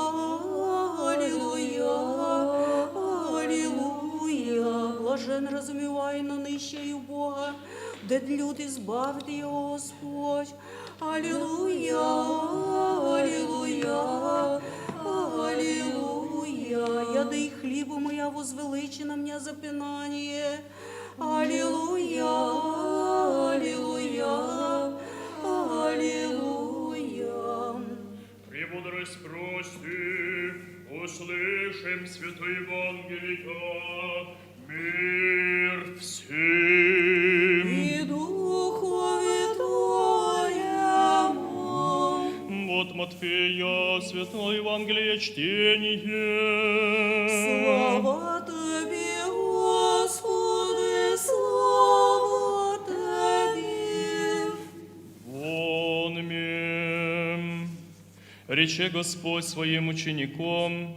аллилуйя, аллилуйя. Блажен разумевай на нищею Бога, дед люд избавит ее Господь. Аллилуйя, аллилуйя, аллилуйя. Яды и хлебу моя, возвеличи на меня запинание. Аллилуйя, аллилуйя, аллилуйя. Премудрость, прости, услышим святое Евангелие. Мир всем. И духови твоему. Вот Матфея, Святое Евангелие, чтение. Слава Тебе, Господи, слава Тебе. Аминь. Рече Господь своим ученикам: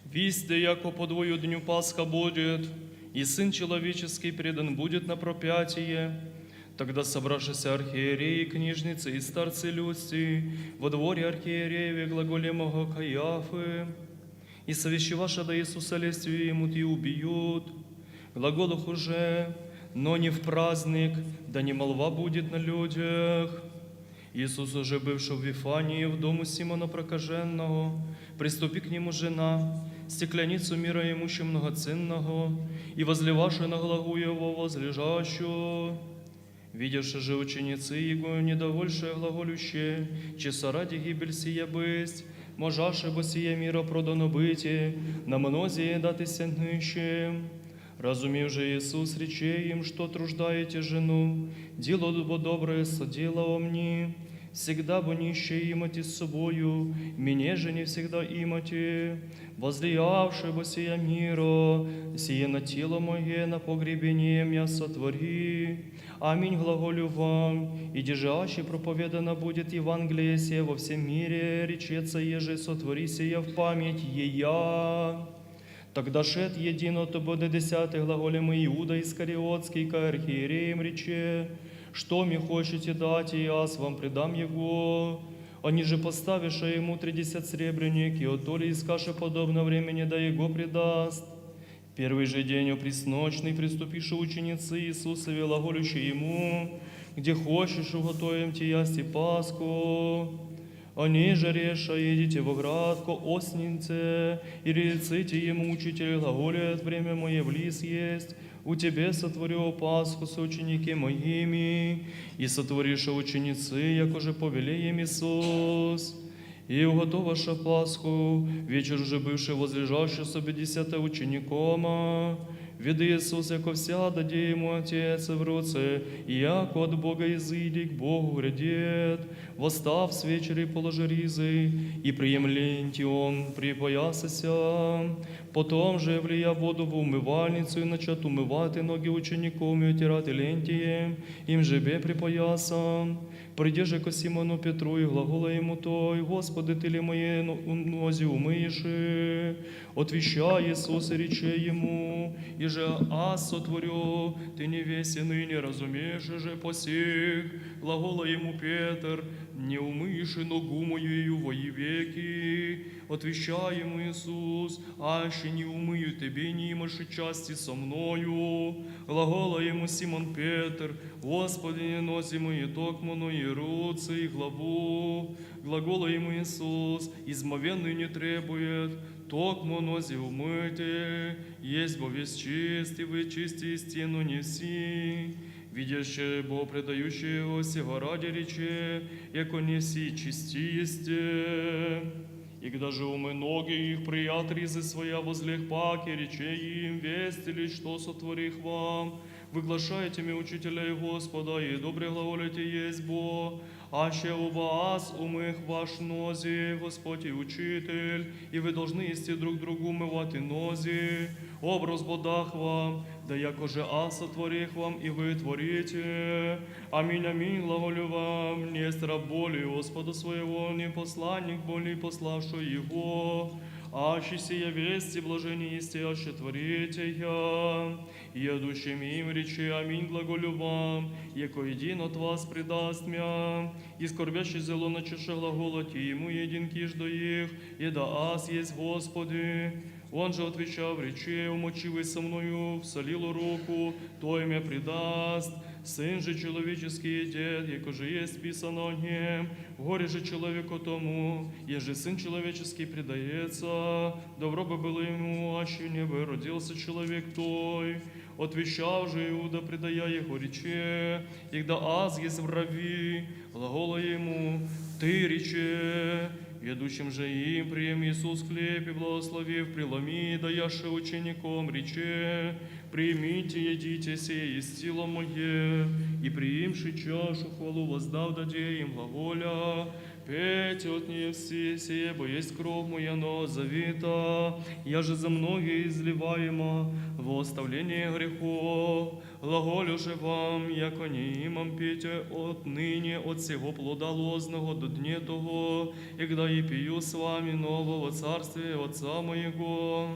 «Висте, яко по двое дню Пасха будет, и Сын Человеческий предан будет на пропятие». Тогда собравшиеся архиереи, книжницы и старцы люсти во дворе архиерееве глаголемого Каиафы, и совещеваша до Иисуса лезвие ему, и убьют. Глаголух уже, но не в праздник, да не молва будет на людях. Иисус, уже бывший в Вифании, в дому Симона Прокаженного, приступи к нему жена, стекляницу мира имущую многоценного, и возливавшую на главу его возлежащую. Видевши же ученицы его, недовольшие глаголюще, часа ради гибель сия бысть, можаше бы сие мира продано быть, на мнозие даты сенныще. Разумев же Иисус, рече им: «Что труждаете жену? Дело бы доброе соделала мне. Всегда бы нищие имате с собою, мне же не всегда имате. Возлиявший бы сия мира, сие на тело мое на погребение мя сотвори. Аминь глаголю вам, иже аще проповедано будет Евангелие сие во всем мире, речется еже: сотвори сие в память ея». Тогда шед один от десятых, глаголемый Иуда Искариотский, к архиереям рече: «Что мне хочете дать, и аз вам предам его». Они же, поставившие ему тридесят сребреник, и отоли из каши подобно времени да его предаст. Первый же день у пресночный приступивши ученицы Иисусове, глаголющие ему: «Где хочешь, уготовим тебе ясти Пасху». Они же реша: «Идите в оград к оснице и риците ему: Учитель глаголит: время мое близ есть, у тебе сотворю Пасху с ученики моими». И сотвориша ученицы, якоже повеле им Иисус. И уготоваша Пасху, вечер же бывший возлежащий с пятьдесят ученикома, ведь Иисус, яко вся дадим ему Отец в руце, и яко от Бога изыди к Богу грядет, восстав с вечери, положи ризы, и приемлинти он припоясася. Потом же, влия воду в умывальницу, и начат умывать ноги учеников и утирать лентием, им же бе припоясам. Приди же к Симону Петру и глагола ему той: «Господи, ты ли мои но-, нози умыешь?» Отвеча Иисус и рече ему: «Иже аз сотворю, ты не весь и ныне разумеешь же посих?» Глагола ему Петр: «Не умыешь и ногу мою во веки». Отвеча ему Иисус: «Аще не умыю тебе, не имашь части со мною». Глагола ему Симон Петр: «Господи, не нози мои токмо, но и руцы и главу». Глагола ему Иисус: «Измовенный не требует, токмо нози умыты, есть бо весь чист, и в чисти истину неси». Видящие бо предающие его сего ради рече, яко не все чисти есть. И когда же умы ноги их, прият ризы своя возле паки, рече им: «Весть ли, что сотворих вам? Вы глашаете ме Учителя и Господа, и добре глаголите есть бо. Аще оба аз умых ваш нози, Господь и Учитель, и вы должны исти друг другу умывать и нози. Образ бо дах вам, да якоже аз сотворих вам, и вы творите. Аминь, аминь, глаголю вам, не есть раб более Господа своего, не посланник более пославшего его. Аще сия весть и блажение исти аще творите я». И идущим им рече: «Аминь, глаголю вам, яко один от вас предаст мя». И скорбящий зело начавши глаголать ему, единки ждо их: «Еда аз есть, Господи». Он же, отвечав, рече: «Умочивый со мною в солилу руку, той мя предаст. Сын же человеческий идет, яко же есть писано о нем. Горе же человеку тому, ежели Сын Человеческий предается. Добро бы было ему, аще не бы родился человек той». Отвечав же Иуда, предая его, рече: «Егда аз есть в рави», глагола ему: «Ты рече». Идущим же им прием Иисус хлеб и, благословив, преломив, даяше учеником, рече: «Примите, едите, сие есть тело мое». И приимши чашу, хвалу воздав, даде им, глаголя: «Пейте от нее все, сие бо есть кровь моя, но завета, я же за многие изливаема во оставление грехов». Глаголю же вам, яко не имам пить отныне от сего плода лозного до дне того, и когда и пью с вами нового царствия Отца моего.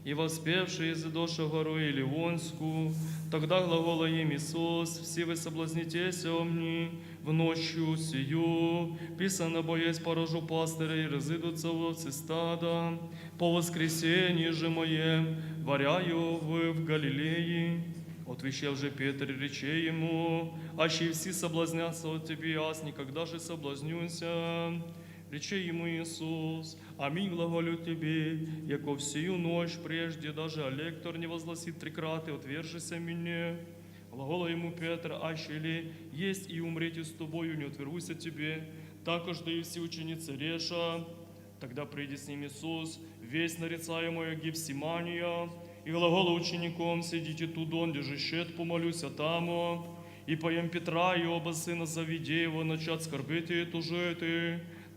И воспевши из Доша гору Иливонску, тогда глагола им Иисус: «Все вы соблазнитесь омни в ночью сию. Писано бо есть: поражу пастыря, и разыдутся овцы стада. По воскресенье же моем варяю вы в Галилее». Отвечав же Петр, рече ему: «Аще все соблазнятся от тебе, аз никогда же соблазнюся». Рече ему Иисус: «Аминь глаголю тебе, яко всю ночь прежде даже алектор не возгласит три краты: „Отвержися мне“». Глагола ему Петр: «Аще ли есть и умрите с тобою, не отвержуся тебе». Так же и все ученицы реша. Тогда приди с ним Иисус, весь нарицаемый Гефсимания, И глагола ученикам: «Сидите тут, донде же щет помолюся таму». И поим Петра и оба сына Завидеева начат скорбить и тужить.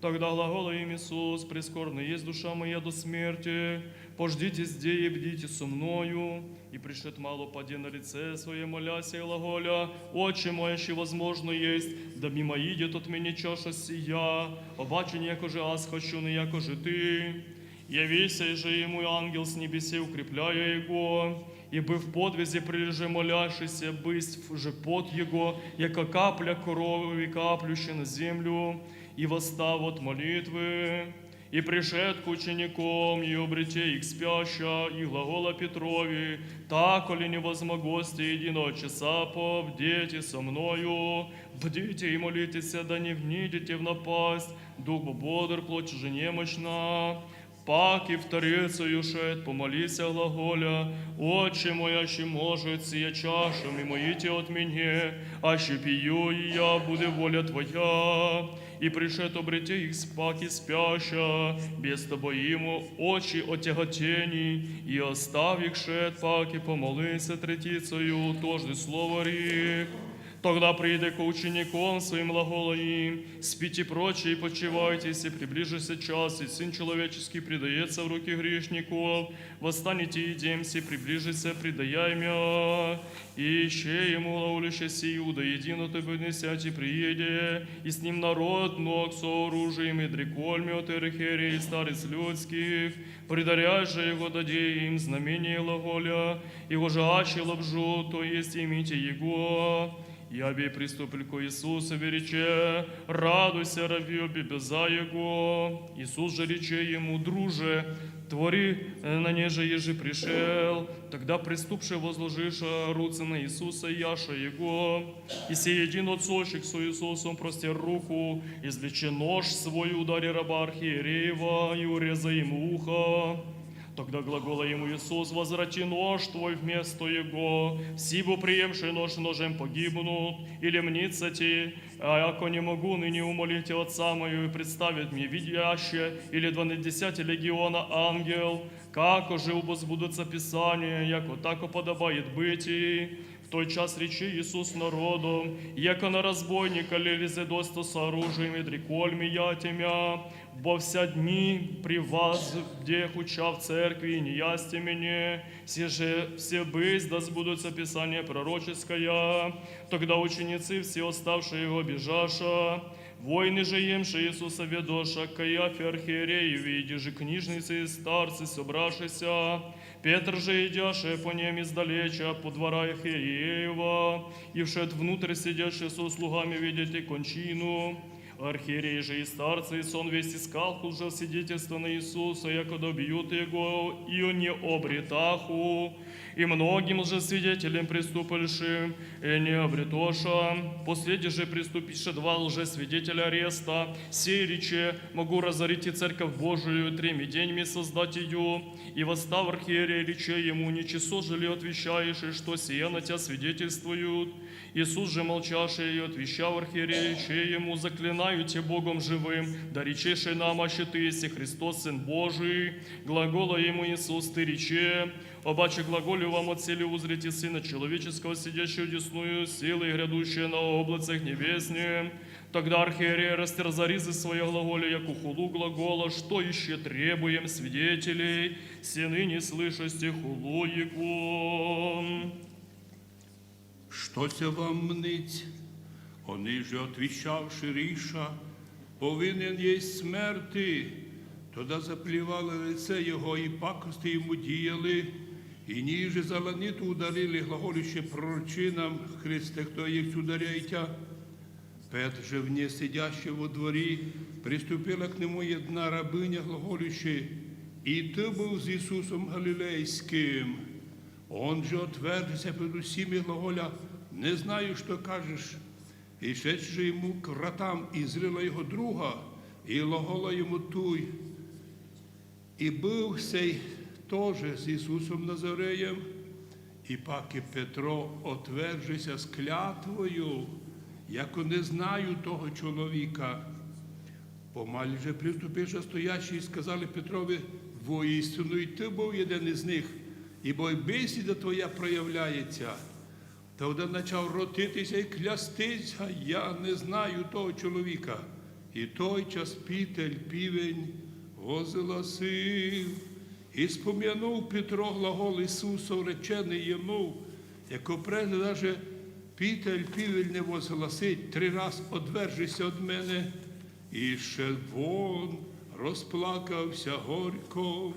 Тогда глагола им Иисус: «Прискорбна есть душа моя до смерти, пождите здесь и бдите со мною». И пришед мало паде на лице свое, моляся и глаголя: «Отче мой, если возможно есть, да мимо идет от меня чаша сия, обаче не яко же ас хочу, но яко же Ты». Явися же ему ангел с небесе, укрепляя его, и быв в подвизе прилежи молящийся, быв же пот его, яко капля крови, каплющая на землю, и восстав от молитвы, и пришед к ученикам, и обрете их спяща, и глагола Петрови: «Так коли не возмогости единого часа, побдите со мною, бдите и молитесь, да не вникнете в напасть, дух бодр, плоть же немощна». Пак и вторицею шед, помолися глаголя: «Отче мой, аще может, сия чаша мимо идти от меня, аще пью и я, буде воля Твоя». И пришед, обрете их спак и спяща, без тобоиму очи отяготений, и оставь их шед, пак и помолися третицею, тожды словарик. Тогда приди к ученикам своим, глагола им: «Спите прочь и почивайте, се приближился час, и Сын Человеческий предается в руки грешников. Восстанете и едим, се приближился предаяемя». И еще ему глаголище: «Иуда, едино ты поднесять и приеде, и с ним народ ног сооружим и дрекольми от архиерея и старец людских, предаряй же его, даде им знамение глаголя, его же аще лобжу, то есть имите его». Яби приступил ко Иисусу, вериче: «Радуйся, Рави, бебеза Его». Иисус же рече ему: «Друже, твори, э, на неже ежи пришел». Тогда приступше, возложиша руцы на Иисуса, яша Его. И сей один отсочек с Иисусом простер руку, извлече нож свой, удари раба архиереева и уреза ему ухо. Тогда глагола ему Иисус: «Возврати нож твой вместо его. Всибо приемший нож ножем погибнут, или мнится ти, а яко не могу ныне умолить Отца мою и представить мне видящее, или дванадесяти легиона ангел, как уже убоз будутся Писания, яко так уподобает быть и». В той час речи Иисус народу: «Яко на разбойника лезет доста с оружием и дрекольми ятемя, бо вся дни при вас, где хуча в церкви, и не ясти мне, все же все бысть, да сбудутся Писание пророческое». Тогда ученицы все оставшие его бежаша, воины же, емши Иисуса ведоша, Каяфе архиерей, види же книжницы и старцы собравшися, Петр же, идяше по ним издалеча, по двора архиереева, и вшед внутрь сидящий со слугами видит и кончину. Архиерей же и старцы, и сон весь искал лжесвидетельство на Иисуса, якода убьют его, и не обретаху. И многим лжесвидетелям приступившим, и не обретоша. Последний же приступивши два лжесвидетеля ареста, сей рече: «Могу разорить и церковь Божию, треми днями создать ее». И восстав архиерей, рече ему: «Не часу же ли отвечаешь, и что сия на тебя свидетельствуют?» Иисус же, молчавший и отвечав архиерее, рече ему: «Заклинаю тебя Богом живым, да речеши нам, аще ты есть Христос, Сын Божий». Глагола ему Иисус: «Ты рече». Обаче глаголю вам: отселе узрите Сына Человеческого, сидящего десную силы, и грядущее на облацах небесным. Тогда архиерей растерза ризы своя, глаголя яко хулу, глагола: «Что еще требуем свидетелей? Все ныне слышасте хулу Его». Что ся вам мнить? Они же, отвечавши, ріша: «Повинен єсть смерти». Тогда заплевали лице його и пакости йому діяли, и ніже за ланіту ударили, глаголючи: «Пророчи нам, Христе, хто єсть ударяє тя». Петр же, вне сидящего во дворі, приступила к нему одна рабыня, глаголючи: «И ты был с Иисусом Галилейским». Он же, отвергся перед усіми, глаголя: «Не знаю, что кажешь». И шедши же ему к вратам, изрила його друга, и глагола йому туй: «И был сей тоже с Иисусом Назареем». И паки Петро, отвергшися с клятвою, яко: «Не знаю того чоловіка». Помалі же приступивши стоящие, сказали Петрови: «Воистину и ты был єден из них». Ибо бесіда твоя проявляється. Тогда почав ротитися і клястися: я не знаю того чоловіка. І тотчас Пітер півень возгласив. І спомянув Петро глагол Ісусов, речений йому, яко прежде даже Пітер півень не возгласить, три раз одвержися від мене. І ще вон розплакався горько.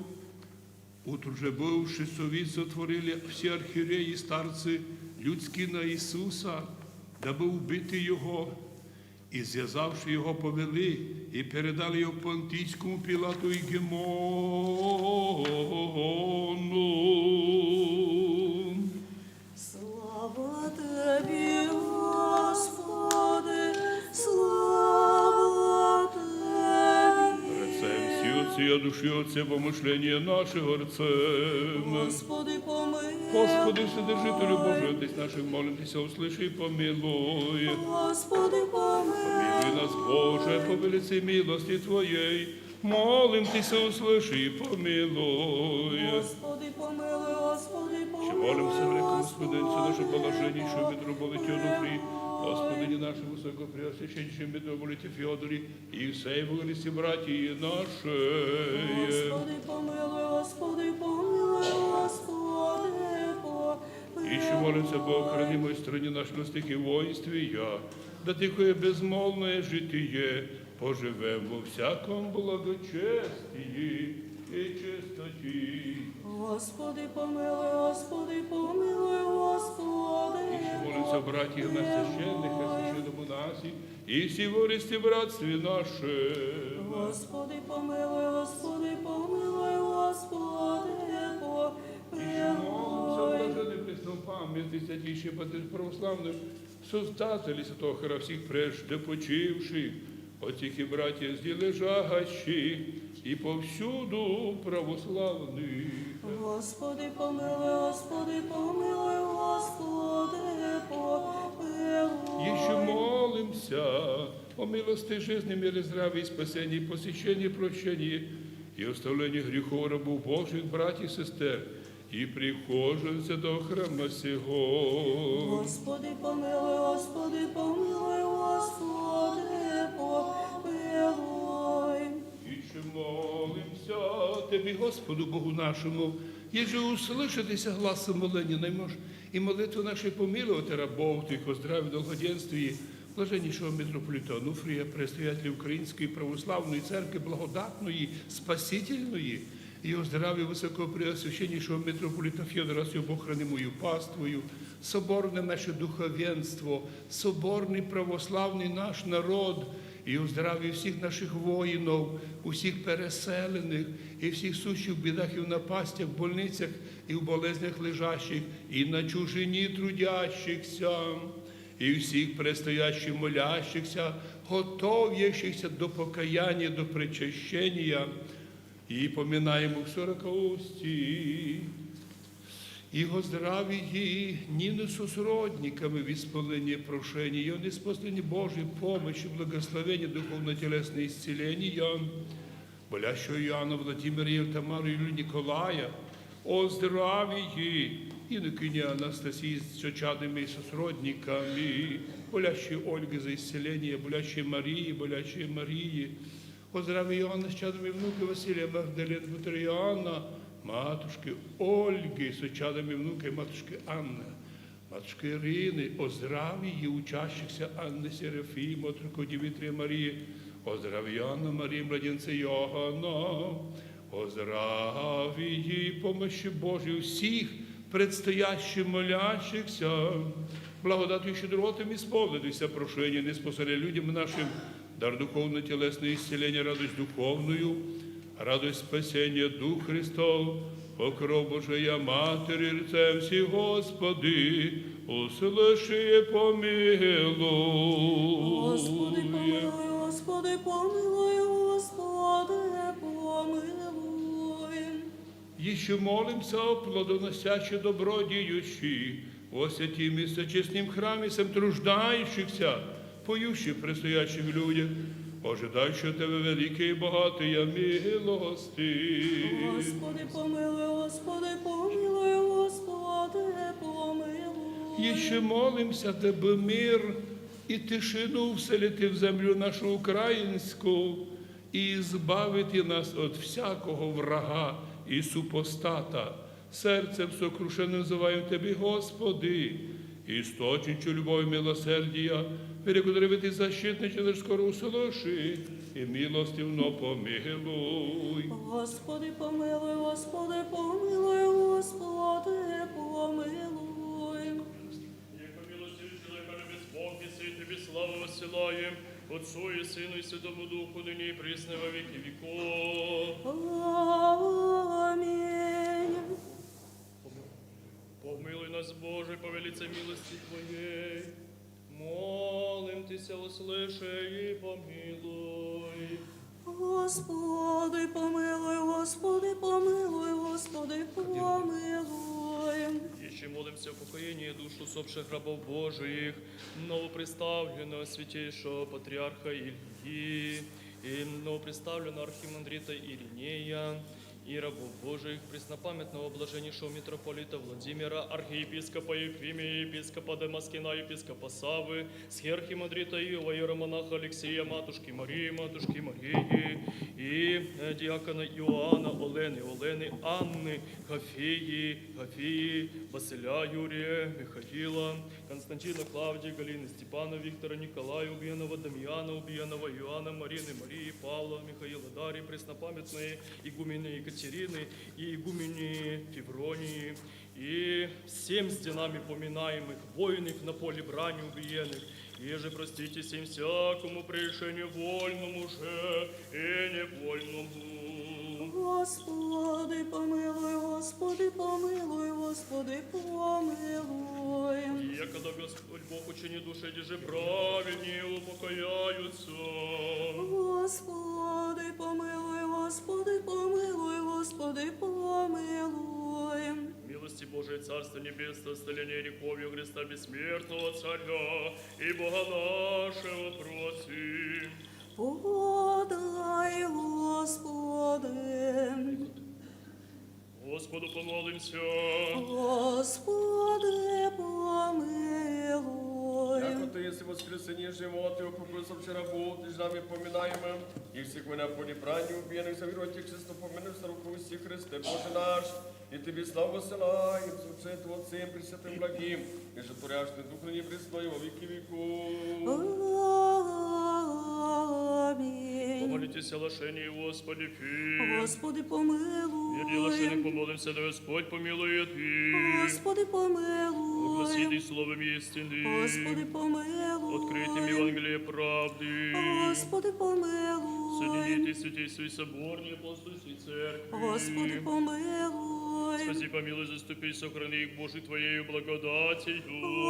Утро же бывши совет сотворили всі архієреї і старці людські на Ісуса, дабы вбити його. І зв'язавши його, повели і передали його Понтійському Пілату і Гемону. Слава Тобі, Господи, слава Тобі. Пред Всем всі отці, а душі отці, помышлення наші горцем. Господи, помилуй. Господи, Вседержителю Божий, Отець наших, молим Тися, услыши і помилуй. Господи, помилуй. Помилуй нас, Боже, по великій милости Твоей. Молим Тися, услыши і помилуй. Господи, помилуй, Господи, помилуй. Ще молим Всевеликому Господинцю наше положение, що Петру болить Онуфрі, Господині нашому высокопреосвященнейшему митрополиті Феодорі і всей во Христі братії нашей. Господи, помилуй, Господи, помилуй, Господи, помилуй. Іщи молимся об охранимой стране, наших мостих и воинстве, я, да тихое безмолвное житие, поживем во всяком благочестии и чистоте. Господи, помилуй, Господи, помилуй, Господи. Іщи молимся о братьях на священниках, священном Афанасии и всего Христе братстве нашем. Господи, помилуй, Господи, помилуй, Господи, помилуй. Іщи молимся о блаженной преснопамятной святейшей Патриархии православных, Создатель и святого храма, всех прежде почивших, отцах и братьях, здесь лежащих и повсюду православных. Господи, помилуй, Господи, помилуй, Господи, помилуй. Іщи молимся о милости жизни, мире, здравии, спасении, посвящении, прощении и оставлении грехов рабов Божьих, братьев и сестер, и прихожан святого храма сего. Господи, помилуй, Господи, помилуй, Господи, помилуй. Іщи молимся Тебе, Господу Богу нашему, ежели услышит Тися глас моления наш и молитвы нашей, помилуй Ты рабов Твоих, оздрави, долгоденствие блаженнейшего митрополита Онуфрия, предстоятеля Украинской православной церкви благодатной, спасительной, и оздрави высокопреосвященнейшего митрополита Феодора с его охранимою паствою, соборное наше духовенство, соборный православный наш народ, и оздрави всех наших воинов, у всех переселенных, и всех сущих в бедах и в напастях, в больницах и в болезнях лежащих, и на чужине трудящихся, и всех предстоящих молящихся, готовящихся до покаяния, до причащения, и поминаемых в сорокаости. И оздрави Нину со сродниками в исполнении прошений, и он исполнении Божьей помощи, благословения, духовно-телесное исцеление, болящую Иоанна Владимира и Тамару Юлию Николая, оздрави Иннокентия Анастасии со чадами и со сродниками, болящей Ольги за исцеление, болящей Марии, болящей Марии, оздрави Иоанна с чадами, внука Василия Магдален, Петра Иоанна, матушки Ольги со чадами, внука и матушки Анны, матушки Ирины, оздрави и учащихся Анны Серафим, отрока Дмитрия Марии, оздрави Иоанна Марии, младенца Иоанна, оздрави и помощи Божьей всех предстоящих молящихся, благодатью и щедротами исполнит Тися прошение, не спосоре людям нашим дар духовно-телесное исцеление, радость духовную, радость спасения Дух Христов, покров Божия Матери, рцем си, Господи, услыши и помилуй. Господи, помилуй, Господи, помилуй, Господи, помилуй. Ещё молимся о плодоносящих, добро деющих, во святом и честном храме, всем труждающихся, поющих, предстоящих людях, Ожидающего Тебя великой и богатой милости. Господи, помилуй, Господи, помилуй, Господи, помилуй. Еще молимся, дабы мир и тишину вселит и в землю нашу украинскую, и избавит и нас от всякого врага и супостата. Сердцем сокрушенным взываем Тебе, Господи, источничу любовь милосердия, перекудровит и защитниче наш, скоро услыши и милостивно помилуй. Господи, помилуй, Господи, помилуй, Господи, помилуй. Яко милостивый, человеколюбец Бог, и Тебе славу воссылаем, Отцу и Сыну и Святому Духу, ныне и присно и во веки веков. Аминь. Помилуй нас, Боже, по великой милости Твоей. Молим Тебя, услыши и помилуй. Господи, помилуй, Господи, помилуй, Господи, помилуй. Еще молимся о покоении душ усопших рабов Божиих, новоприставленного святейшего патриарха Ильи и новоприставленного архимандрита Иринея, и рабов Божиих, преснопамятного блаженнейшего митрополита Владимира, архиепископа Ефимия, епископа Дамаскина, епископа Савы, схиархимандрита Иова, иеромонаха Алексея, матушки Марии, матушки Марии, и э, диакона Иоанна, Олены, Олены, Анны, Хафеи, Хафеи, Василя, Юрия, Михаила, Константина, Клавдия, Галины, Степана, Виктора, Николая, убиенного Дамьяна, убиенного Иоанна, Марины, Марии, Павла, Михаила, Дарьи, преснопамятные игумены Екатерины и игумены Февронии, и всем стенами поминаемых, воинов на поле брани убиенных, и же простите всем всякому прегрешению вольному же и невольному. Господи, помилуй, Господи, помилуй, Господи, помилуй. И когда Господь Бог учини души, где же праведнее упокояются. Господи, помилуй, Господи, помилуй, Господи, помилуй. Милости Божией, Царство Небесное, столение грехов и Христа Бессмертного Царя и Бога нашего просим. Подай, Господи. Господу помолимся. Господи, помилуй. Яко Ты есть воскресение, живот и упокой усопших рабов, Ты же нами поминаемым, и всех на поле брани убиенных, за веру Отечества помянувших руку всех Христе, Боже наш, и Тебе славу силаем, Отцем Пресвятым Благим, и же Туряшный Дух, ныне и присно и во веки веков. Аминь. Помолитесь о лишении, Господи, Фи. Господи, помилуй. Верни лишенных, помолимся, да Господь помилует и. Господи, помилуй. Огласит и словом истины. Господи, помилуй. Открытым Евангелие правды. Господи, помилуй. Соединит и святейший собор, не апостольский церкви. Господи, помилуй. Спаси, помилуй, заступи, сохрани их, Боже, Твоею благодатью.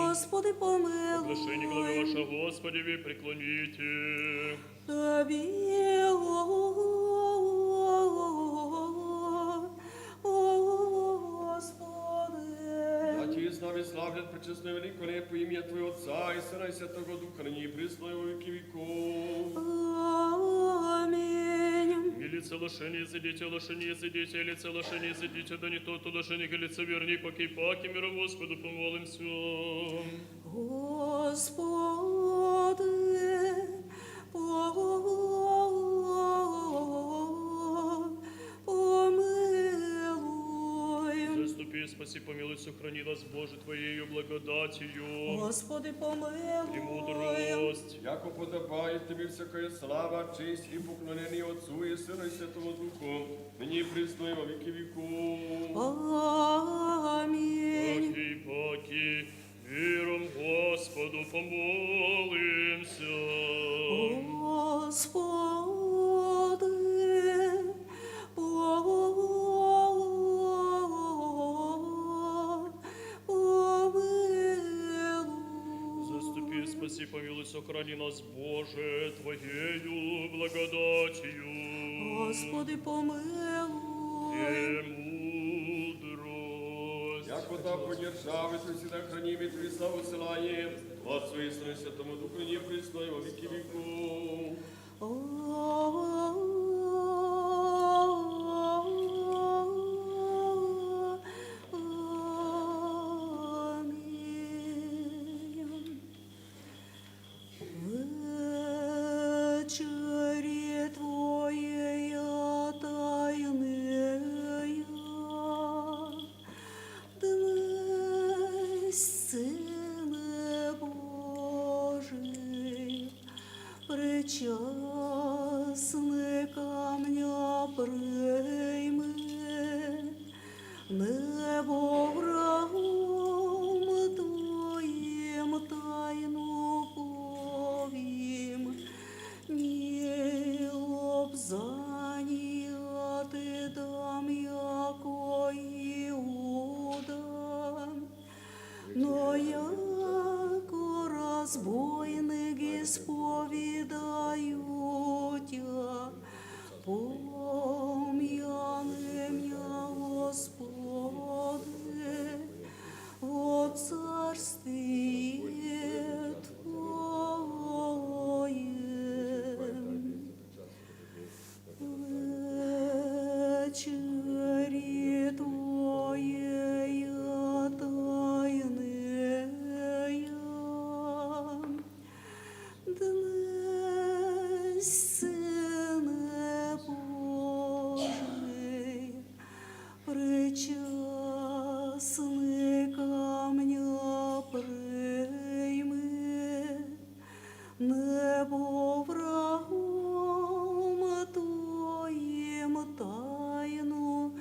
Господи, помилуй. Оглашение главы вашего, Господи, вы преклоните. Тебе, Господи. Отец с нами славлен, пречестную великую нелепую имя Твоего Отца и Сына и Святого Духа, ныне и присно и во веки веков. Аминь. Милица лишение, зайдите, лишение, зайдите, лица лишение, зайдите, да не тот лишение, лица верни, паки, паки, миру Господу помолимся. Господи, помилуй. Заступи, спаси, помилуй, сохрани нас, Боже, Твоею благодатью. Господи, помилуй. И мудрость. Яко подобает Тебе всякая слава, честь и поклонение Отцу и Сыну и Святому Духу, ныне и присно и во веки веков. Аминь. Паки, паки, миром Господу помолимся. Господи, помилуй. Заступи, спаси, помилуй, сохрани нас, Боже, Твоею благодатью. Господи, помилуй. И мудрость. Яко так поддержавший всегда храним и Твои славу силаем, Отцу и Сыну и Святому Духу, ныне и присно и во веки веков. Вычери твоея тайная, днесь Сыны Божий, причастны камня преймы, небо врагом твоим тайну повим, ни лобзаният дам яко Иуда. Но яко разбойник исповедаю Тя, помяни мя, Господи, во Царствие Твоем. Вычери твоея тайная, днесь Сыны Божий, причастны камня преймы, небо врагом твоим тайну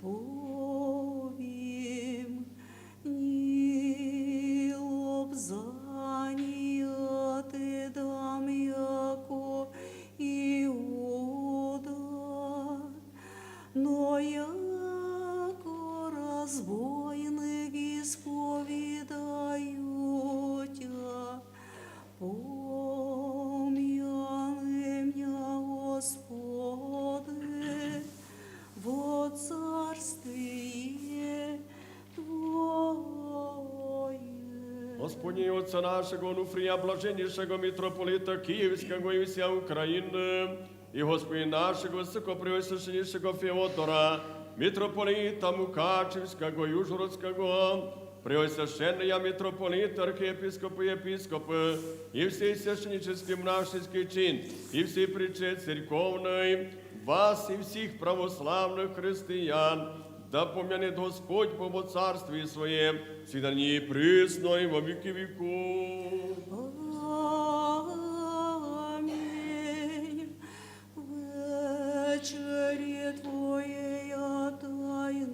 повим, ни лобзаният дам яко Иуда. Но яко разбойник исповедаю Тя, помяни мя, Господи, во Царствие Твоем. Господи, Отца нашего Онуфрия, блаженнейшего митрополита Киевского и всея Украины, и Господи нашего высокопреосвященнейшего Феодора, митрополита Мукачевского и Ужгородского, преосвященные митрополиты, архиепископы и епископы, и всей священнический монашеский чин, и всей причет церковной, вас и всех православных христиан, да помянет Господь во Царстве Своем, всегда ныне и присно и во веки веков. Аминь. Вычери твоея тайная,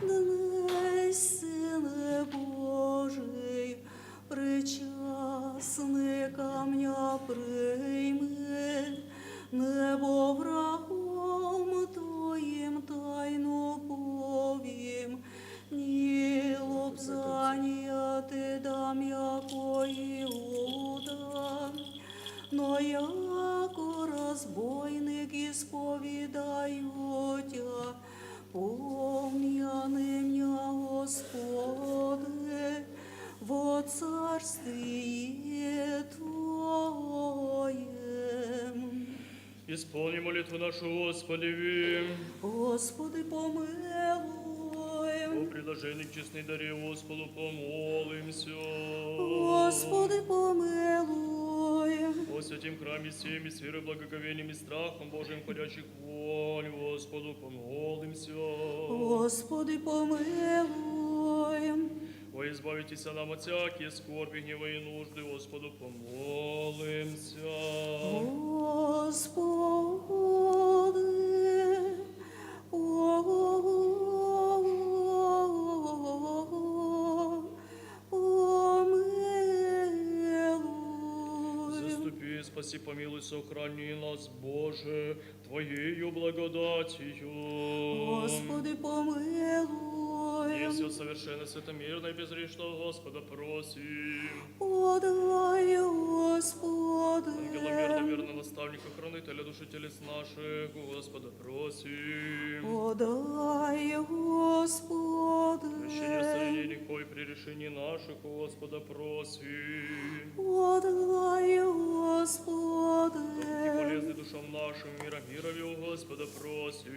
днесь Сыны Божий, причастны камня преймы, небо врагом твоим тайну повим, ни лобзаният дам яко Иуда. Но яко разбойник исповедаю Тя, помяни мя, Господи, во Царствие Твоем. Исполни молитву нашу Господи. Господи, помилуй. О предложении к честной даре Господу помолимся. Господи, помилуй. О святем храме всеми с верой, благоговением и страхом Божиим ходящих вонь Господу помолимся. Господи, помилуй. О избавитеся нам от всякие скорби, гнева и нужды, Господу помолимся. Господи, помилуй. Заступи, спаси, помилуй, сохрани нас, Боже, Твоею благодатью. Господи, помилуй. И все совершенно святомирно и безгрешно Господа просим. Подай, Господи. Ангела мирно, верно наставника, хранителя души телес наших, Господа просим. Подай, Господи. Прощение соединений При решении наших у Господа просим. Подай, Господи. Духе полезный душам нашим, мира мирови у Господа просим.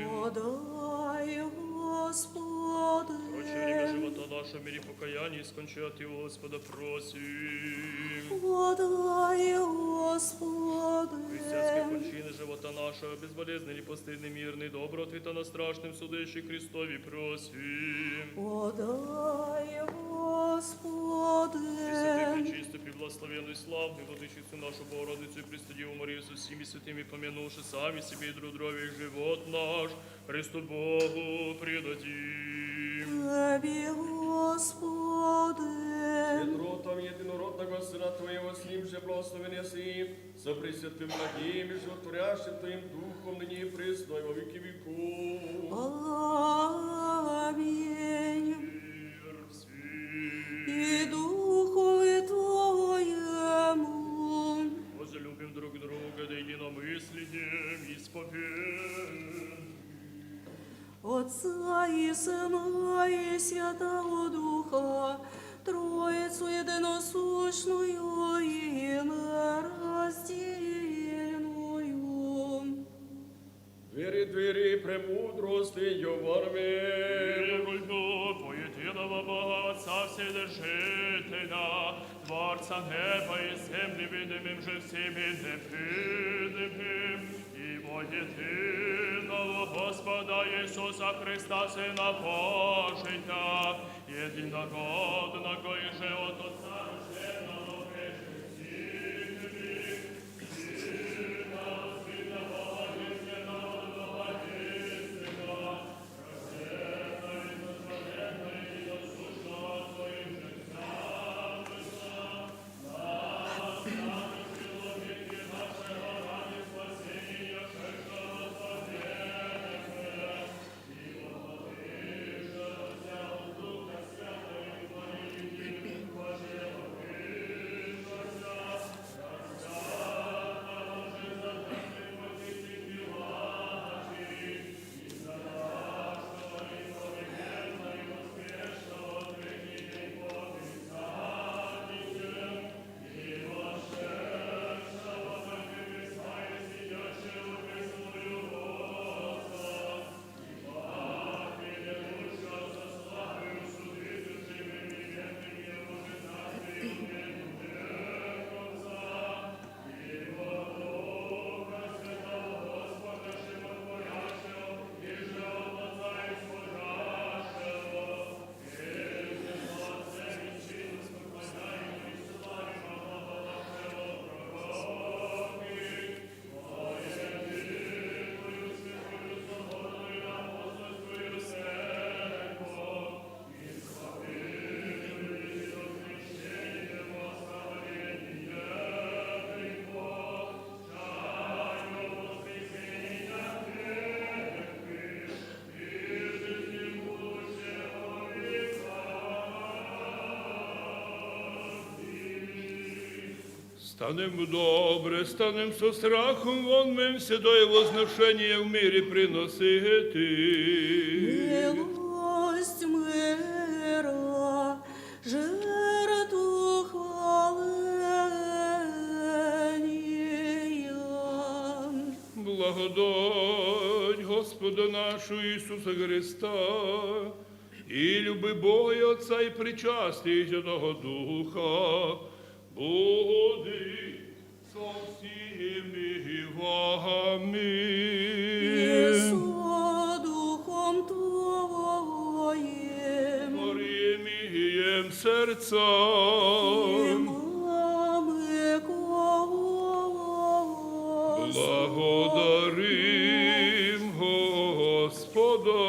Подай, Господи. Прочее время живота нашего в мире покаяния скончати у Господа просим. Подай, Господи. Христианские кончины живота нашего, безболезненный, непостыдный, мирный, доброго ответа на страшном суде Христови просим. Подай, Господи. Пресвятую, пречистую, преблагословенную, славную Владычицу нашу Богородицу и Преснодеву Марию со всеми святыми, помянувши сами себе и друг друга, весь живот наш Христу Богу предадим. Тебе, Господи. Свет Род Твоего Единородного Сына Твоего, с Ним же благословен еси, со Пресвятым Благим и Животворящим Твоим Духом, ныне и присно и во веки веков. Аминь. Мир всем. И Духу Твоему. Возлюбим друг друга, да единомыслием исповедуем. Отца и Сына и Святого Духа, Троицу единосущную и нераздельную. Вере, вере, премудрости, Йоварме. Верую во единого Бога Отца Вседержителя, Творца неба и земли, видимым же всеми, невидимым, и во единого Господа Иисуса Христа, Сына Божия, единородного и же от Отца рожденного, прежде всех веков, Станем добре, станем со страхом, вонмем седое возношение в мире приносити. Милость мира, жертву хваления. Благодать Господа нашего Иисуса Христа и любви Бога и Отца и причастие Святого Духа будет со всеми вами. И со духом твоим. Творим и имеем сердца. И мамы Господу. Благодарим Господа.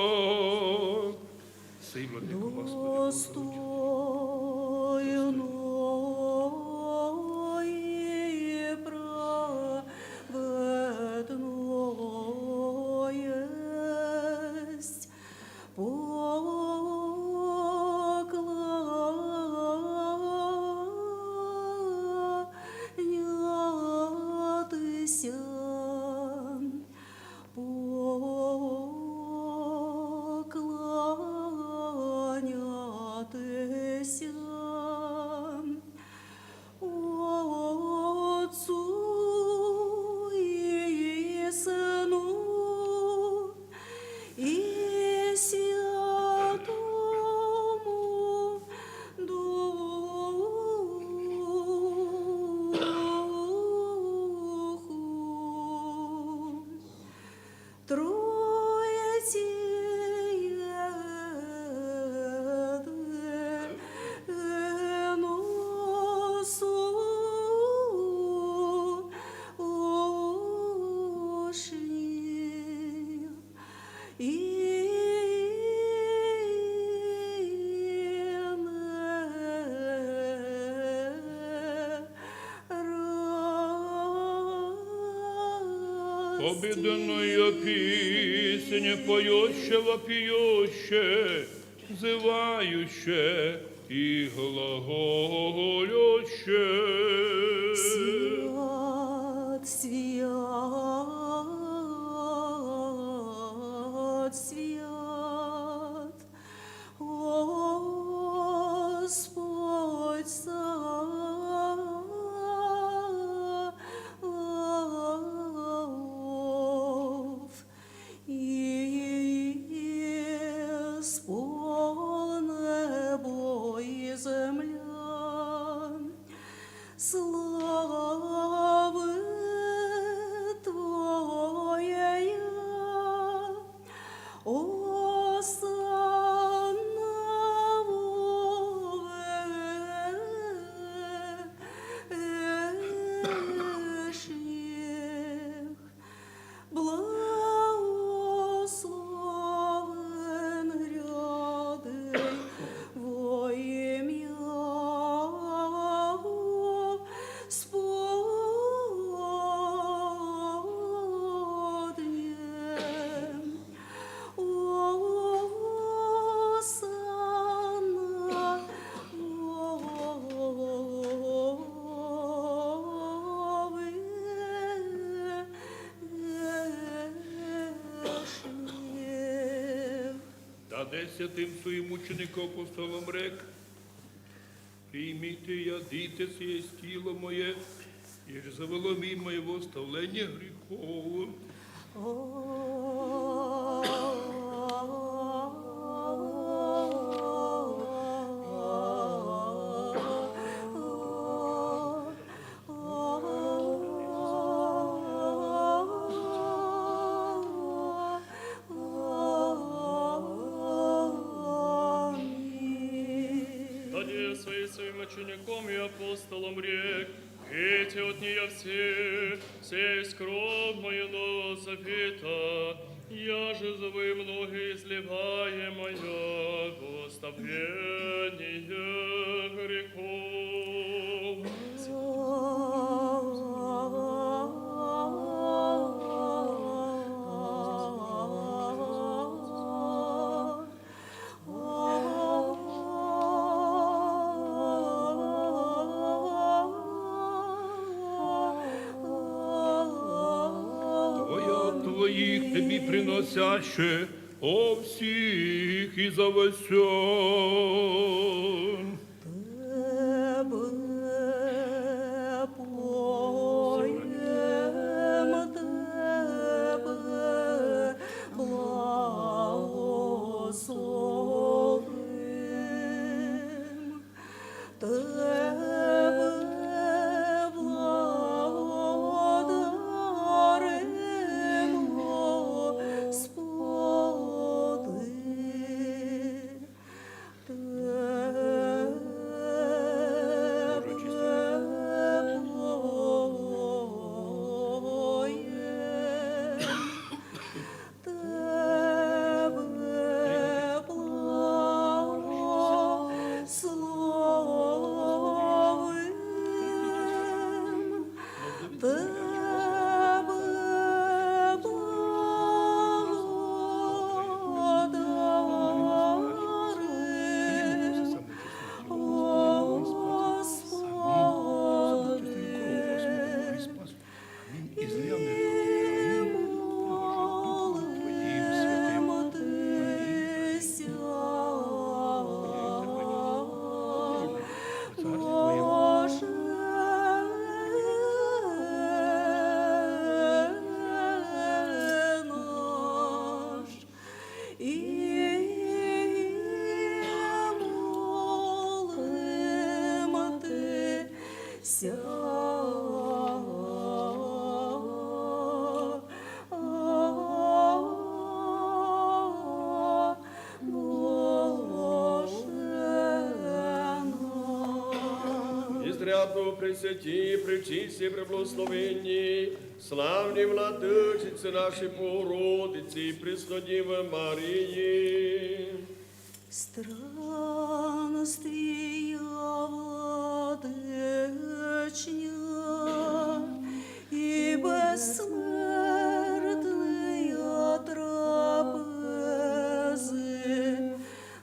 Сей владыка Господи, Достойно и праведно есть поклоняться. Поклоняться Троя сиет носу ушни. Победную песню поющего, пьющего, взывающего и глаголющего. Свят, свят, свят, Господь Саваоф, и исполни земля славы Твоей. Осанна во высших. Благословен ряды во имя Господне. Осанна во высших. Даде святым своим ученикам, апостолам рек: Примите, ядите, сие есть тело мое, ежи за вылом моего оставления грехов. Аминь. Даде своим ученикам и апостолам рек: Пейте от нея все, сие есть кровь моего нового завета, яже за многих изливаемая во оставление грехов. Твоя, твоих тебе приносящих, о всех и за всё. Тебе поем, Тебе благословим, Тебе благодарим, Господи. Пресвятую, Пресвятую, Пречистую, Преблагословенную, славную Владычицу нашей Богородицы, Пресной Девы Марии. Странствия, Владычня, и бессмертные трапезы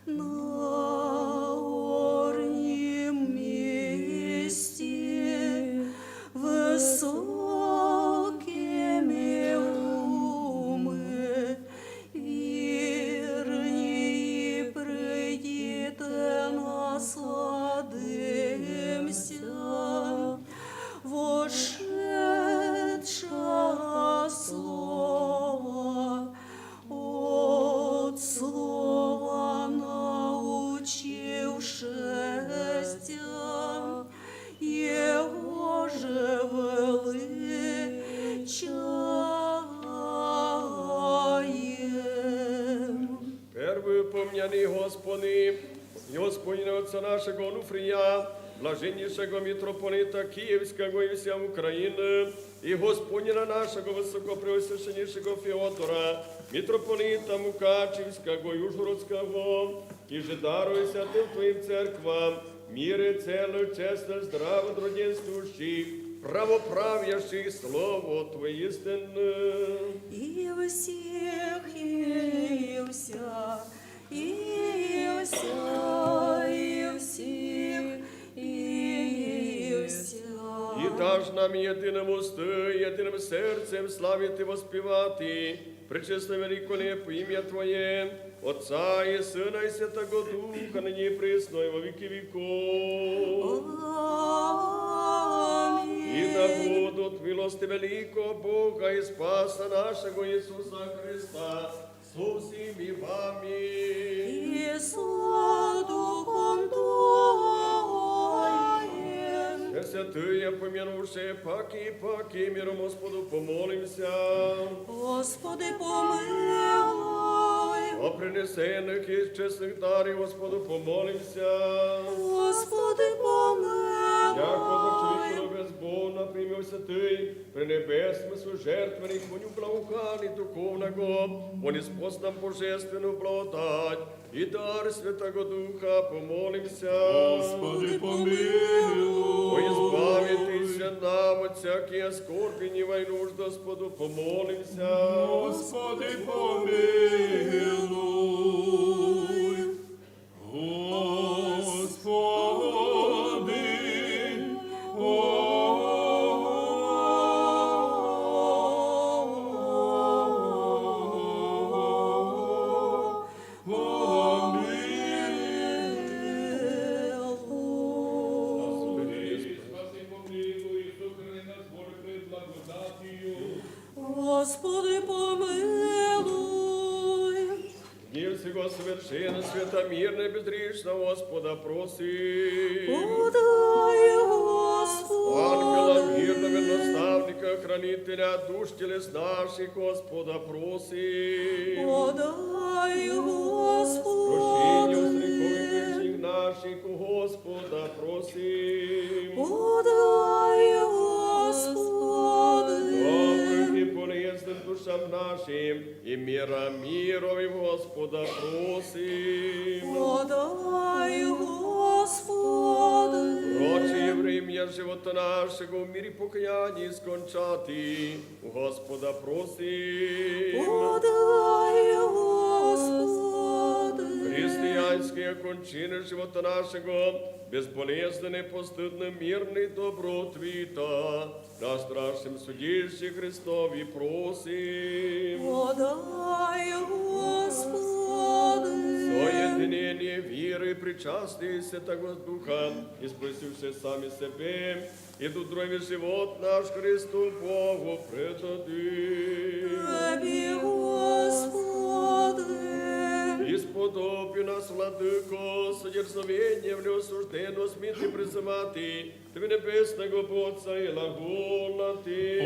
на горнем месте высокими умы верней пройдет, насладимся вошедшего слова, от слова научившись, его же величаем. Первый помяни, Господи, и Господина отца нашего Онуфрия, блаженнейшего митрополита Киевского и вся Украины, и Господина нашего высокопреосвященнейшего Феодора, митрополита Мукачевского и Ужгородского, и же даруй святым Твоим церквам мир и целую, честность, здравость родительствующих, правоправящих Слово Твое истинное. И всех, и вся, и вся, и всех, и вся. И дашь нам единым устом, единым сердцем славить и воспевать и пречестное великолепное имя Твое, Отца и Сына и Святого Духа, ныне и присно и во веки веков. Аминь. И да будут милости великого Бога и Спаса нашего Иисуса Христа со всеми вами. И со духом твоим. Все святые, помянувшие паки и паки, миром Господу помолимся. Господи, помилуй. О принесенных и честных даре Господу помолимся. Господи, помилуй. Яко за человек без Бога примем святый, пренебесную жертвенник, воню благоуханий духовного, он исполнит нам божественную благодать, и дар Святого Духа, помолимся. Господи, помилуй. О избавитесь нам от всякие скорби, гнева и нужд, Господу помолимся. Господи, помилуй. Господи, о, помилуй. Господи, помилуй. Дни всего совершенства, света мирно безгрешного Господа просим. Подай, Господи. Ангела мирного наставника, хранителя душ телес наших, Господа просим. Подай, Господи. Прощение грехов и грешных наших, Господа просим. Подай, Господи. Добрых и полезных душам нашим и мира мирови, Господа просим. Подай, Господи. Прочее время живота нашего в мире покаяния скончати, Господа просим. Подай, Господи. Христианские кончины живота нашего безболезненный, постыдный, мирный добро Твита, нас страшным судище Христови просим. Подай, Господи. Соединение веры, причастие Святого Духа, использующие сами себе, и дух здоровья живот наш Христу Богу предадим. Тебе, Господи. Исподоби нас, Владыко, содерзновение в неосужденном смирении призывати Тебе, небесного Отца, и глаголати.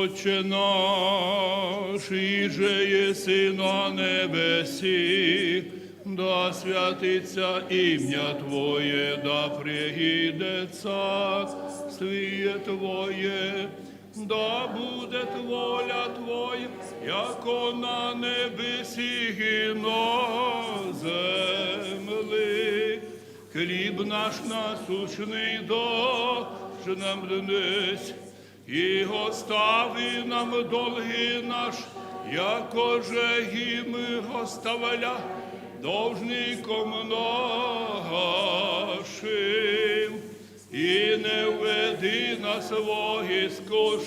Отче наш, иже еси на небесех, Да святится имя Твое, да приидет царствие Твое, да будет воля Твоя, яко на небеси и на земли. Хлеб наш насущный дашь нам днесь, и остави нам долги наш, яко же и мы оставляем должником нашим, и не введи нас во искушение,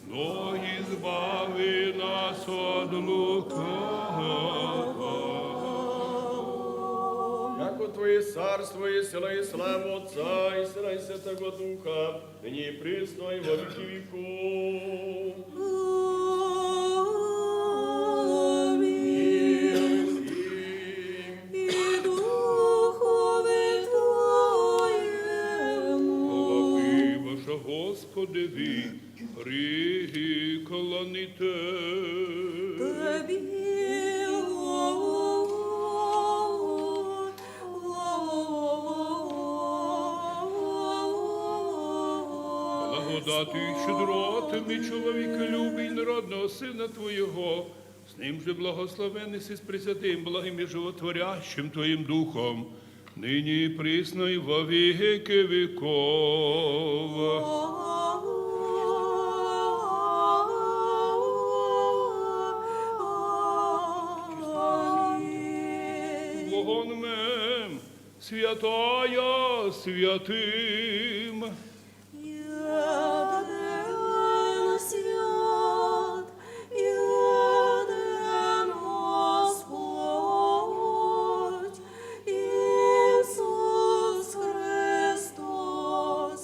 но избави нас от лукавого. Яко Твое царство и сила и слава Отца и Сына и Святого Духа, ныне и присно и во веки веков. Аминь. И духове Твоему. Слава Ваша Господи, ви преклоните. Благодатью и щедротами человеколюбия и народного Сына Твоего, с Ним же благословен и с Пресвятым, благим и животворящим Твоим Духом, ныне и присно и во веки веков. Аминь. Логонмем, святая святым. Ядрен свят, ядрен Господь, Иисус Христос,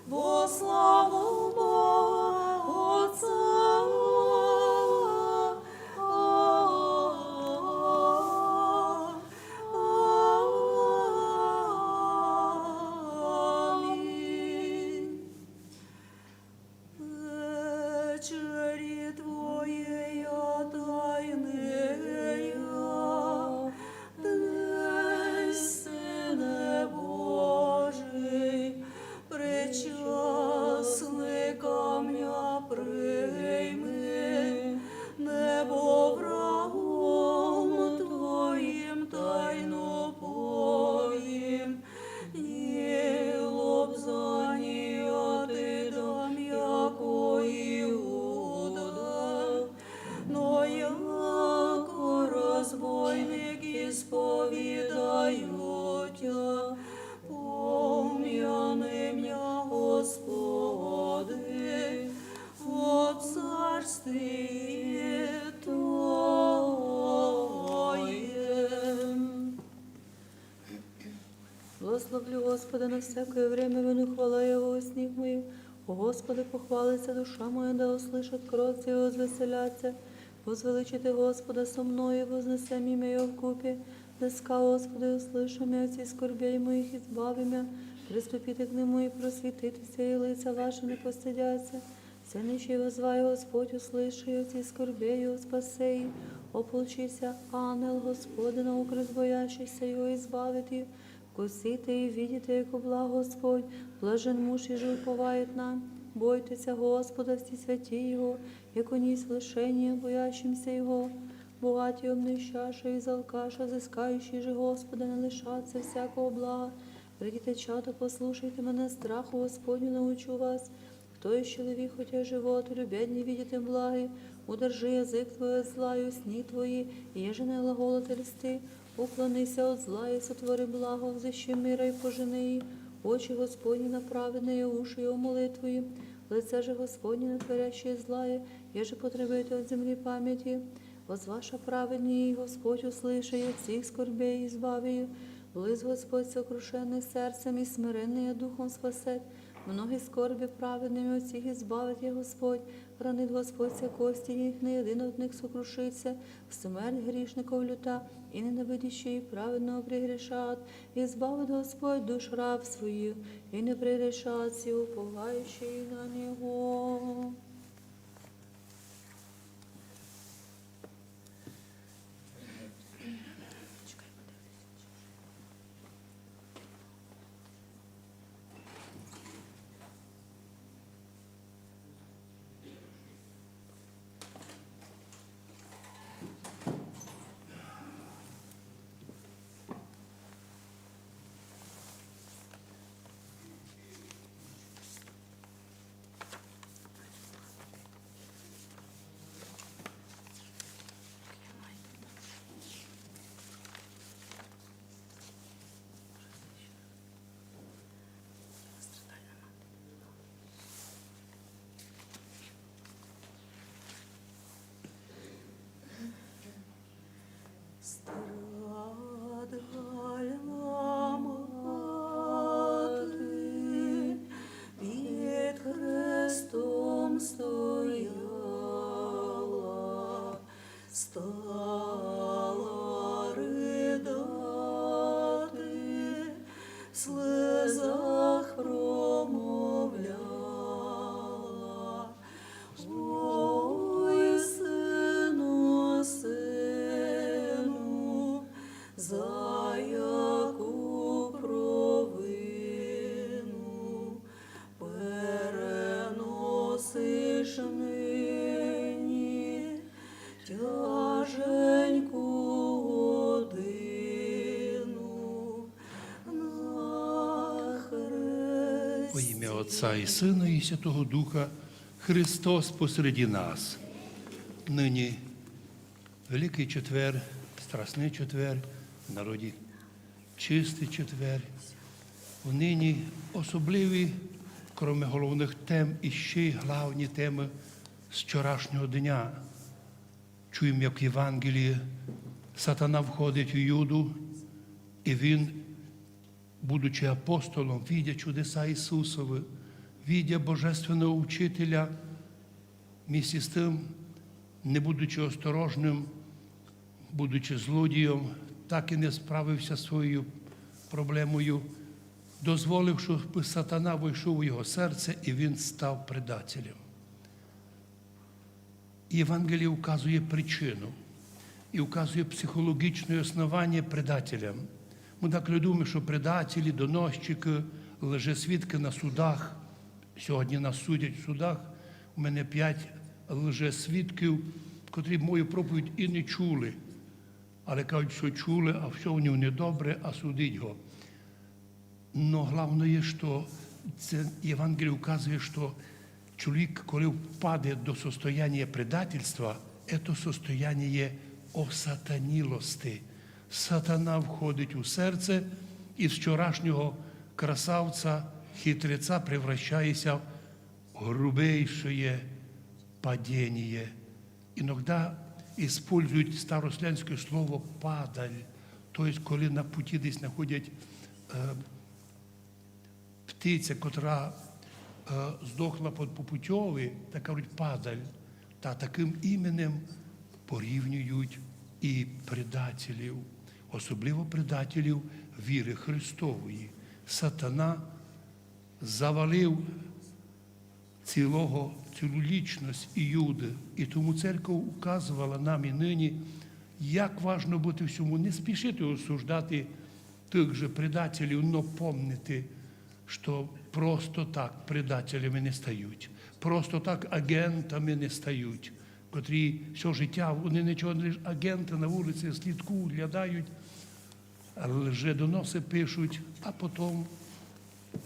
во славу Бога Отца. Аминь. Печери Твоя тайная, Ты, Сыне Божий, причастный камня прийми, небо врагом Твоим тайну поим, и лобзание Ты дам, яко Иуда, но яко разбойник исповедаю Тя, помяни мя, Господи, во Царствие Твоем. Благословлю Господа на всякое время, вину хвала Его устных моих. О Господи, похвалится душа моя, да услышат кротцы и возвеселятся. Возвеличите Господа со мною, и вознесем имя Его вкупе. Доска Господи, услыши мя, от всех скорбей моих избави мя. Приступите к Нему и просветите, сие лица ваши не постыдятся. Всенищий воззвай, Господь услыши, и от всех скорбей Его спаси. Ополчися, ангел Господа, на укрыт боящихся Его избавит и вкусит и видит, яко благ Господь. Блажен муж, ежи уповает на. Бойтеся Господа, все святые Его, яко не есть лишение боящимся Его. Бывает темная чаша, из алкаша взыскающий же Господа не лишатся всякого блага. Придите, чада, послушайте меня, страху Господню научу вас. Кто из человек, хотя живот, любя дни, видит им благи, удержи язык твой от зла и устни твои, и еженые глаголы листы. Уклонися от зла и сотвори благо, взыщи мира и пожени. Очи Господни на праведные, уши Его молитвы. Лице же Господне на творящие злое, еже потребует от земли памяти. Возваша праведные, и Господь услыши, и от всех скорбей избави. Близ Господь сокрушенных сердцем и смиренные духом спасет. Многие скорби праведными от всех избавит их Господь. Хранит Господь все кости их, ни один от них сокрушится. В смерть грешников люта, и ненавидящие праведного прегрешат. Избавит Господь душ раб своих, и не прегрешат все уповающие на Него. Стала рыдати, в слезах промовляла: «Ой, сину, сину, за яку провину переносиш нині тяженьку годину на хресте». Во имя Отца и Сына и Святого Духа. Христос посреди нас. Ныне Великий четверг, Страстный четверг, в народе Чистый четверг. В нині особливі, кроме головних тем, іщи главні темы з вчорашнього дня. Чуєм, як в Євангелії сатана входить в Юду, і він, будучи апостолом, видя чудеса Ісусові, видя божественного учителя, вместе з тим, не будучи осторожним, будучи злодієм, так і не справився з своєю проблемою, дозволив, щоб сатана войшов у його серце, і він став предателем. Євангеліє указує причину і указує психологічне основання предателям. Мы так думаем, що предателі, доносчики, лжесвідки на судах, сьогодні нас судять в судах. У мене п'ять лжесвідків, котрі мою проповідь і не чули, але кажуть, що чули, а все у нього недобре, а судить його. Но главное, що це Євангеліє указує, що чоловік, коли впаде до состояння предательства, це состояння осатанілости. Сатана входить у серце, і з вчорашнього красавця, хитреца превращається в грубейшее падение. Иногда используют старославянське слово падаль, то есть коли на пути десь знаходять е, птиця, котра е, здохла по, по путьови, так кажуть падаль, та таким іменем порівнюють і предателів, особливо предателів віри Христової. Сатана завалив цілого, цілу лічність Іуди. І тому церква указувала нам і нині, як важно бути всьому, не спішити осуждати тих же предателів, но помнити, що просто так предателями не стають, просто так агентами не стають, котрі все життя, вони нічого, лише агенти на вулиці слідкують, глядають, лжедоноси пишуть, а потім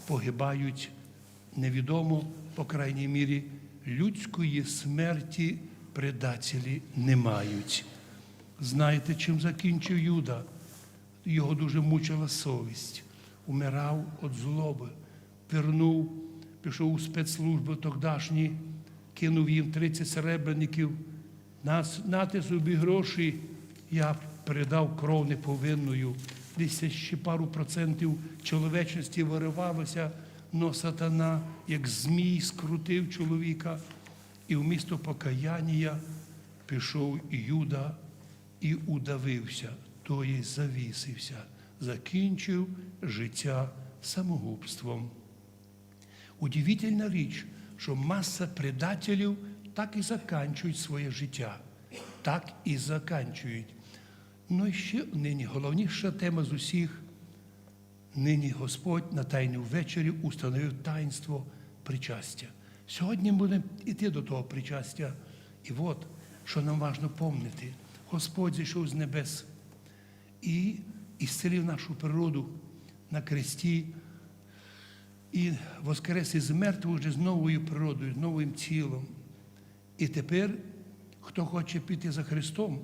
погибають невідомо, по крайній мірі, людської смерті предателі не мають. Знаєте, чим закінчив Юда? Його дуже мучила совість. Умирав від злоби. Вернув, пішов у спецслужби тогдашні, кинув їм тридцять серебряників. Нас, нате собі гроші, я передав кров неповинною. Десь ще пару процентів чоловічності виривалося, но сатана, як змій, скрутив чоловіка, і вмісто покаяння пішов Юда і удавився, то єсть завісився, закінчив життя самогубством. Удивительна річ, що маса предателів так і закінчують своє життя. Так і закінчують. Ну і ще нині головніша тема з усіх. Нині Господь на Тайній вечері установив таїнство причастя. Сьогодні будемо йти до того причастя. І от, що нам важно помнити. Господь зійшов з небес і исцелив нашу природу на кресті, і воскрес із мертвих вже з новою природою, з новим тілом. І тепер, хто хоче піти за Христом,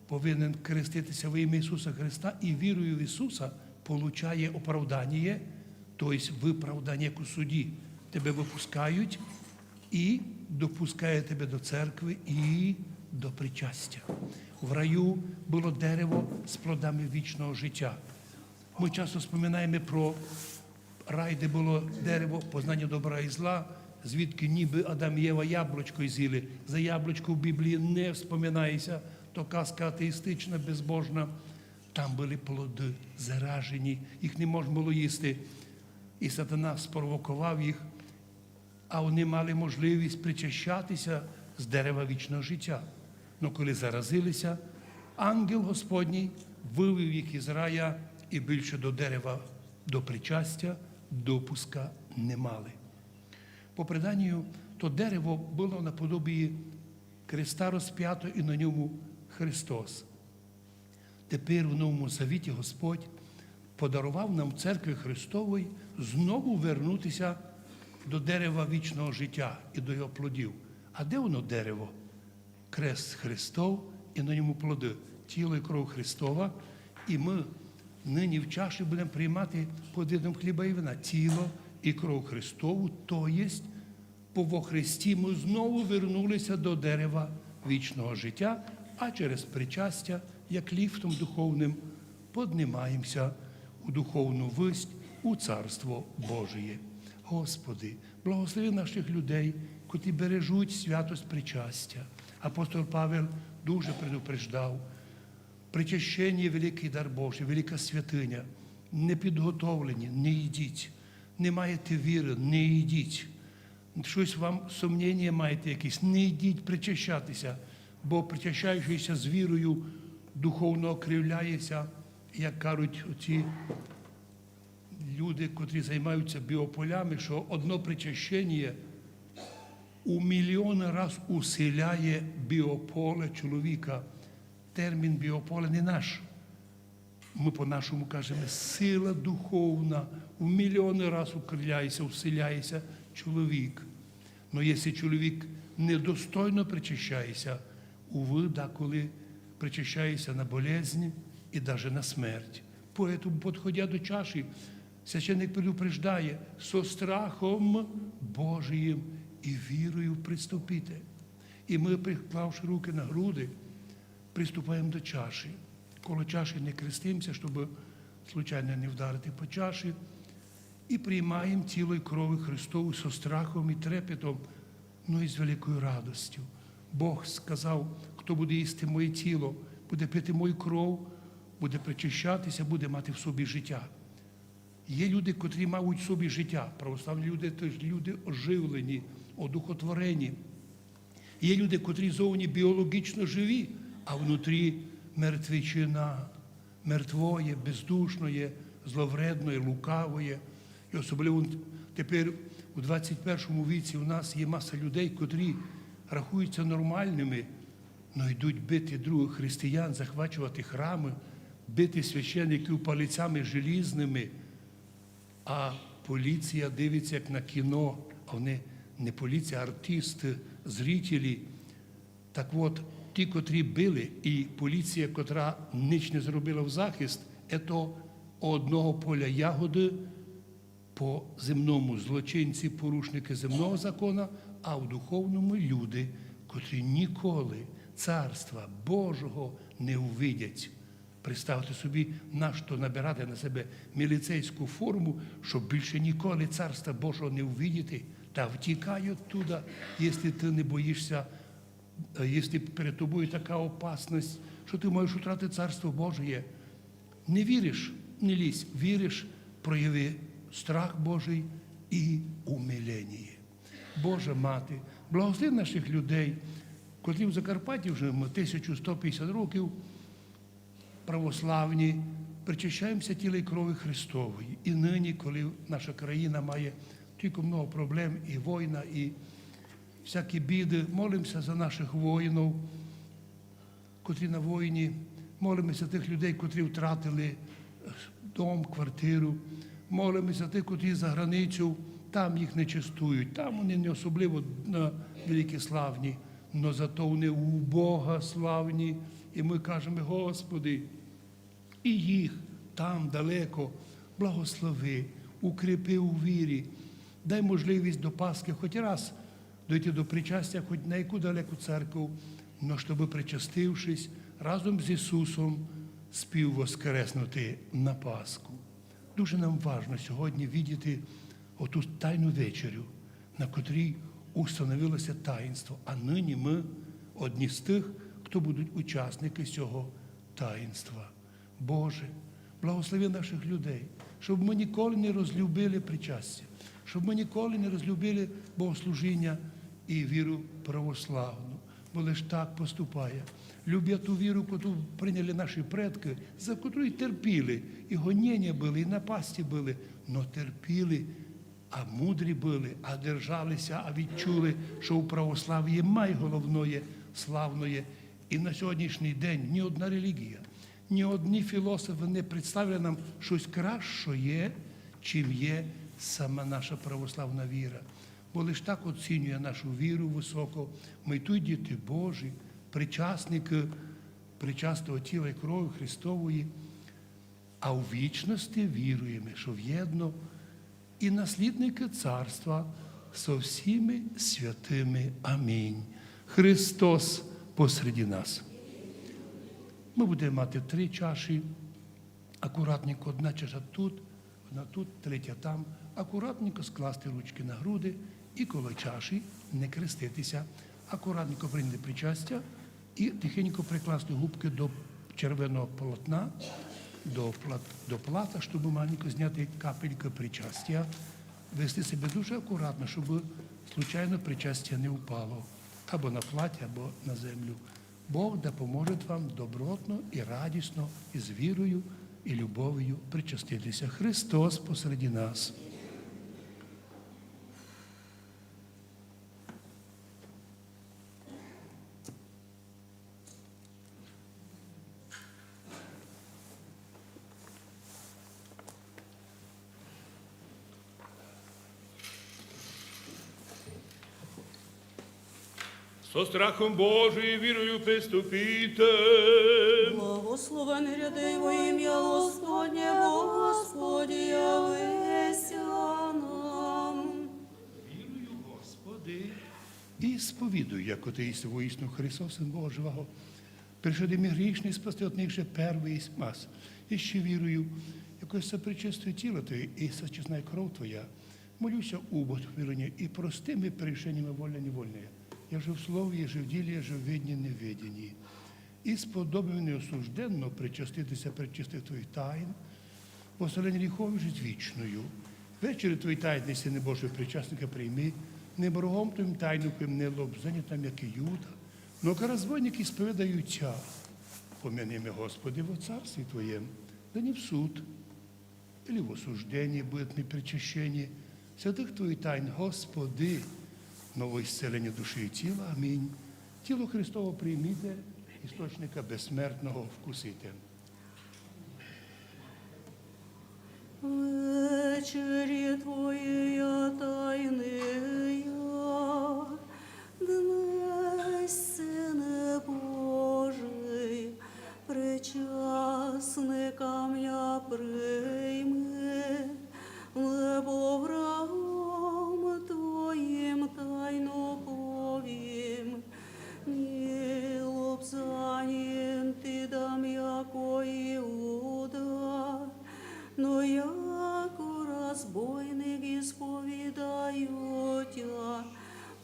повинен креститися во ім'я Ісуса Христа і вірою в Ісуса получає оправдання, то єсть виправдання ку суді. Тебе випускають і допускають тебе до церкви і до причастя. В раю було дерево з плодами вічного життя. Мы часто вспоминаємо про рай, де було дерево познання добра і зла, звідки ніби Адам і Єва яблучко з'їли. За яблучко в Біблії не вспоминається, то казка атеистична, безбожна, там были плоды, заражені, їх не можна було їсти. І сатана спровокував їх, а вони мали можливість причащатися з дерева вічного життя. Но коли заразилися, ангел Господній вывів їх із рая і більше до дерева, до причастя допуска не мали. По преданию, то дерево было наподобие креста розп'ято і на ньому Христос. Тепер у Новому Завіті Господь подарував нам в церкві Христовій знову вернутися до дерева вічного життя і до його плодів. А де воно дерево? Крест Христов і на ньому плоды, тіло і кров Христова. І ми нині в чаші будемо приймати під видом хліба і вина тіло і кров Христову, то єсть бо во Христі ми знову вернулися до дерева вічного життя, а через причастя, як ліфтом духовним, поднимаємося у духовну висть, у Царство Божіє. Господи, благослови наших людей, котрі бережуть святость причастя. Апостол Павел дуже предупреждав: причащення — великий дар Божий, велика святиня. Непідготовлені — не йдіть. Не маєте віри — не йдіть. Щось вам сумніння маєте якісь, не йдіть причащатися, бо причащаючися з вірою духовно окривляється, як кажуть оці люди, котрі займаються біополями, що одно причащення у мільйони раз усиляє біополе чоловіка. Термін біополе не наш. Ми по-нашому кажемо, сила духовна в мільйони раз укріляється, усиляється чоловік. Но якщо чоловік недостойно причащається, увы, деколи причащається на болезнь і даже на смерть. Поэтому, подходя до чаші, священник предупреждає: со страхом Божиим і вірою приступите. І ми, приклавши руки на груди, приступаємо до чаші. Коло чаші не крестимося, щоб случайно не вдарити по чаші. І приймаємо тіло і кров Христову со страхом і трепетом, но і з великою радостю. Бог сказав: хто буде їсти моє тіло, буде пити мою кров, буде причащатися, буде мати в собі життя. Є люди, котрі мають в собі життя. Православні люди — то ж люди оживлені, одухотворені. Є люди, котрі зовні біологічно живі, а внутрі мертвечина, мертвоє, бездушноє, зловредноє, лукавоє. І особливо тепер, у двадцять першому віці, у нас є маса людей, котрі рахуються нормальними, но йдуть бити других християн, захвачувати храми, бити священників палицями желізними. А поліція дивиться, як на кіно, а вони не поліція, а артисти, зрителі. Так от, ті, котрі били, і поліція, котра ніч не зробила в захист, ето одного поля ягоди. По земному злочинці, порушники земного закона, а в духовному люди, котрі ніколи Царства Божого не увидять. Представте собі, нащо набирати на себе міліцейську форму, щоб більше ніколи Царства Божого не увидіти, та втікай оттуда, якщо ти не боїшся, е, якщо перед тобою така опасність, що ти можеш втратити Царство Божє. Не віриш — не лізь, віриш — прояви страх Божий і умилення. Божа Мати, благослови наших людей, котрі в Закарпатті вже ми тисячу сто п'ятдесят років православні, причащаємося тіла і крові Христової. І нині, коли наша країна має тільки много проблем, і війна, і всякі біди, молимося за наших воїнів, котрі на війні, молимося за тих людей, котрі втратили, е, дом, квартиру. Молимося за тих, котрі за границю, там їх не чествують, там вони не особливо на великі славні, но зато вони у Бога славні. І ми кажемо: Господи, і їх там далеко благослови, укріпи у вірі, дай можливість до Пасхи хоч раз дойти до причастя, хоч на яку далеку церкву, но щоб, причастившись, разом з Ісусом спів воскреснути на Пасху. Дуже нам важно сьогодні видіти оту тайну вечерю, на котрій установилося таїнство. А нині ми одні з тих, то будуть участники сього таїнства. Боже, благослови наших людей, щоб ми ніколи не розлюбили причастя, щоб ми ніколи не розлюбили богослужіння і віру православну, бо лиш так поступає. Любя ту віру, яку прийняли наші предки, за яку і терпіли, і гоніння були, і напасті були, но терпіли, а мудрі були, а держалися, а відчули, що у православії май головноє, славноє. І на сьогоднішній день ні одна релігія, ні одні філософи не представили нам щось кращоє, чим є сама наша православна віра. Бо лиш так оцінює нашу віру високо. Ми тут діти Божі, причасники причастого тіла і крові Христової, а у вічності віруємо, що вєдно і наслідники царства со всіми святими. Амінь. Христос посереді нас. Ми будемо мати три чаші. Акуратненько одна чаша тут, одна тут, третя там. Акуратненько скласти ручки на груди і коло чаші не креститися. Акуратненько прийняти причастя і тихенько прикласти губки до червоного полотна, до плат-, до плата, щоб маленько зняти капельку причастя. Вести себе дуже акуратно, щоб случайно причастя не впало або на плаття, або на землю. Бог да поможет вам добротно і радісно, і з вірою і любов'ю причаститися. Христос посереді нас. Со страхом Божиим вірою приступіте. Благословен грядей во ім'я Господнє, Господі явися нам. Вірую, Господи, і сповідую, як Ти єси воістину Христос, Син Божий, пришедший мир грішний спасти от них же первый єси мас. І ще вірую, як сопричастую тіло Твоє і сочесная кров Твоя, молюся об отпущении и прости мне прегрешения вольно-невольно. Я же в слове, я же в деле, я же в ведении, неведении. И сподоби мене осужденного причаститися пречистых Твоих тайн, во вселенні гріхов жить вічною. Вечери Твої тайны, Сине Божий, причасника прийми, не боргом Твоїм тайну ким не лобзані там, як Иуда, но как разбойник исповедаю Тя. Помяни меня, Господи, во Царстве Твоем, да не в суд, или в осуждении будет мне причащение святых Твоих тайн, Господи, новое исцеление души и тела. Аминь. Тіло Христово прийміте, істочника безсмертного вкусите. Вечері Твоєя тайная, днесь Сине Божий, причасникам я прийми, небо врагом Твоїм тайну повім, ні лобзанієм Ти дам, яко Иуда, но яко разбойник исповедаю Тя,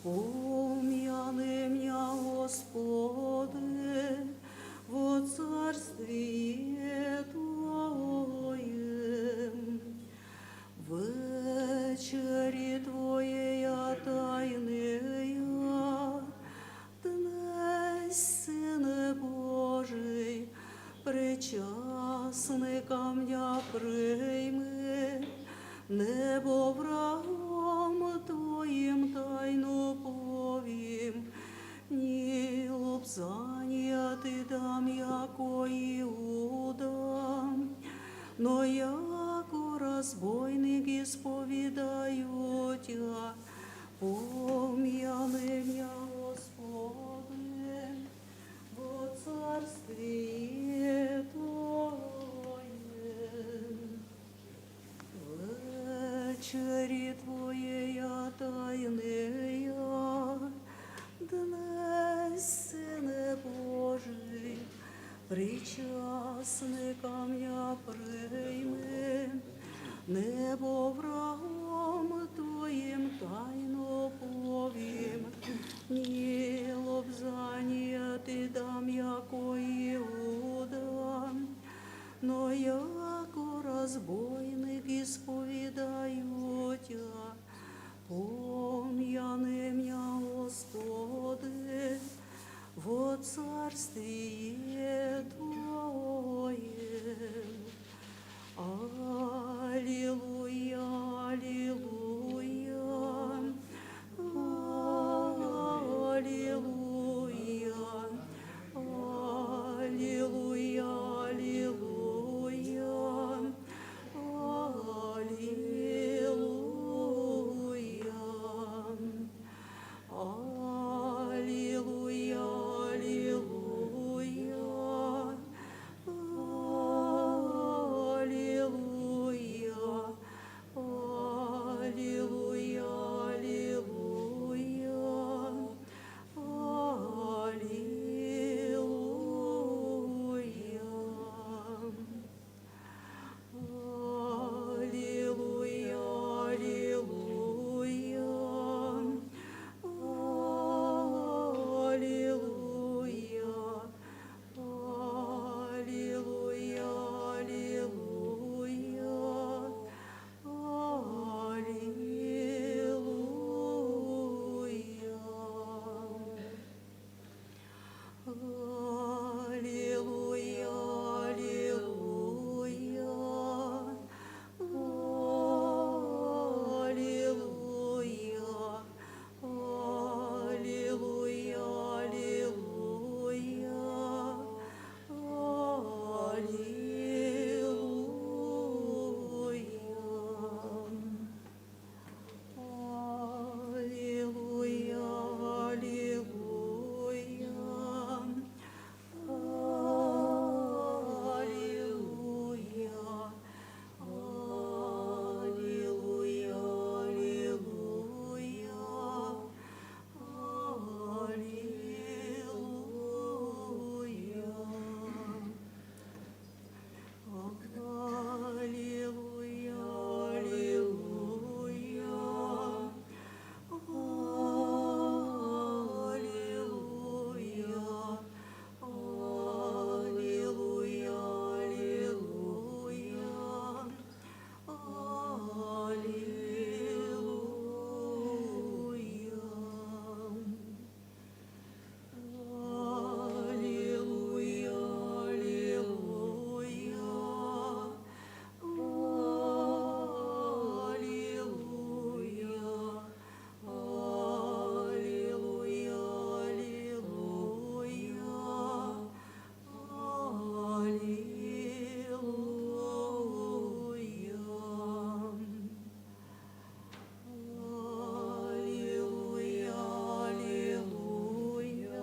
помяни меня, Господи, во Царстве Твоем. Вечері Твоєя тайная, днесь Сине Божий, причасникам я прийми, небо врагом Твоїм тайну повім, ні лобзанієм Ти дам, яко Иуда, но яко разбойник исповедаю Тя, помяни меня, Господи, во Царстве Твоем. Вечері Твоєя тайная, днесь Сине Божий, причасникам я прийми, небо врагом Твоїм тайну повім, ні лобзанієм Ти дам, Царствие Твоем. Аллилуйя, аллилуйя, аллилуйя, аллилуйя, аллилуйя, аллилуйя. Аллилуйя, аллилуйя, аллилуйя, аллилуйя, аллилуйя, аллилуйя. Аллилуйя, аллилуйя, аллилуйя, аллилуйя, аллилуйя, аллилуйя. Аллилуйя, аллилуйя, аллилуйя, аллилуйя, аллилуйя. Аллилуйя, аллилуйя, аллилуйя, аллилуйя, аллилуйя, аллилуйя. Аллилуйя, аллилуйя, аллилуйя, аллилуйя, аллилуйя. Аллилуйя, аллилуйя, аллилуйя, аллилуйя, аллилуйя, аллилуйя. Аллилуйя, аллилуйя, аллилуйя,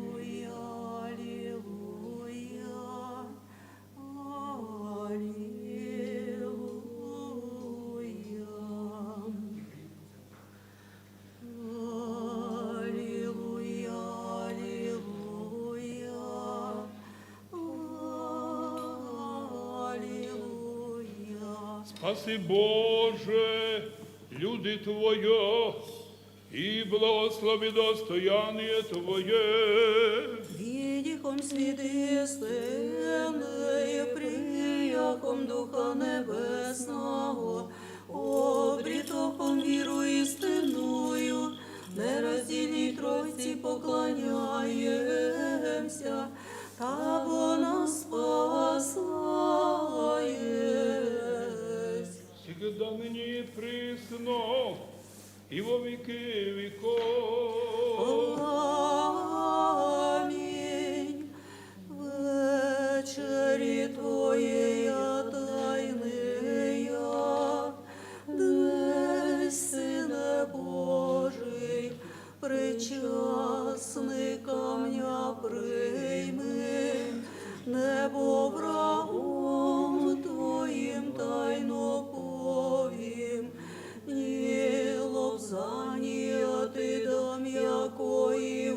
аллилуйя, аллилуйя. Аллилуйя, аллилуйя, аллилуйя. Спаси Боже, люди Твоя, и благослови достояние Твое. Видихом свидетельственное, прияхом Духа Небесного, обретохом веру истинную, нераздельной Тройце поклоняемся, Того нас спасаешь. Всегда, ныне и присно, и во веки веков. Аминь. Вечери Твоей тайные, десны Божий, причастный камня прийми, небо врагом Твоим тайно повим, ни лобзание Ты дам, яко и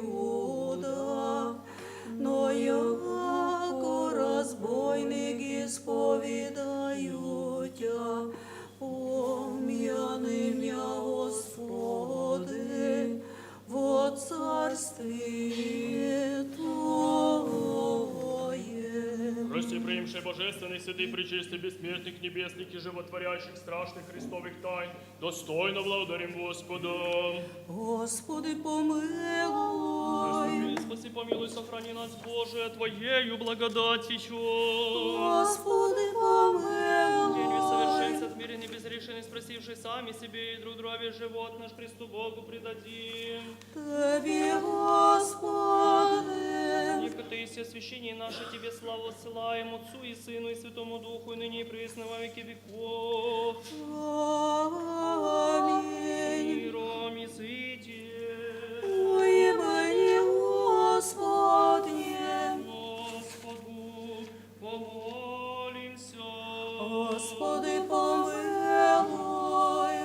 Божественный, святый, пречистый, бессмертных, небесных и животворящих, страшных Христовых тайн, достойно благодарим Господа. Господи, помилуй. Господи, спаси, помилуй, сохрани нас, Боже, Твоею благодатью. Господи, помилуй. День совершенства, отмеренный, безрешенный, спросивший сами себе и друг друга весь живот наш Христу Богу предадим. Тебе, Господи. Некогда и все освящение наше Тебе славу отсылаем Отцу и Сыну и Святому Духу, и ныне и присно во веки веков. Аминь. Миром идите. Во имя Господне. Господу помолимся. Господи, помилуй.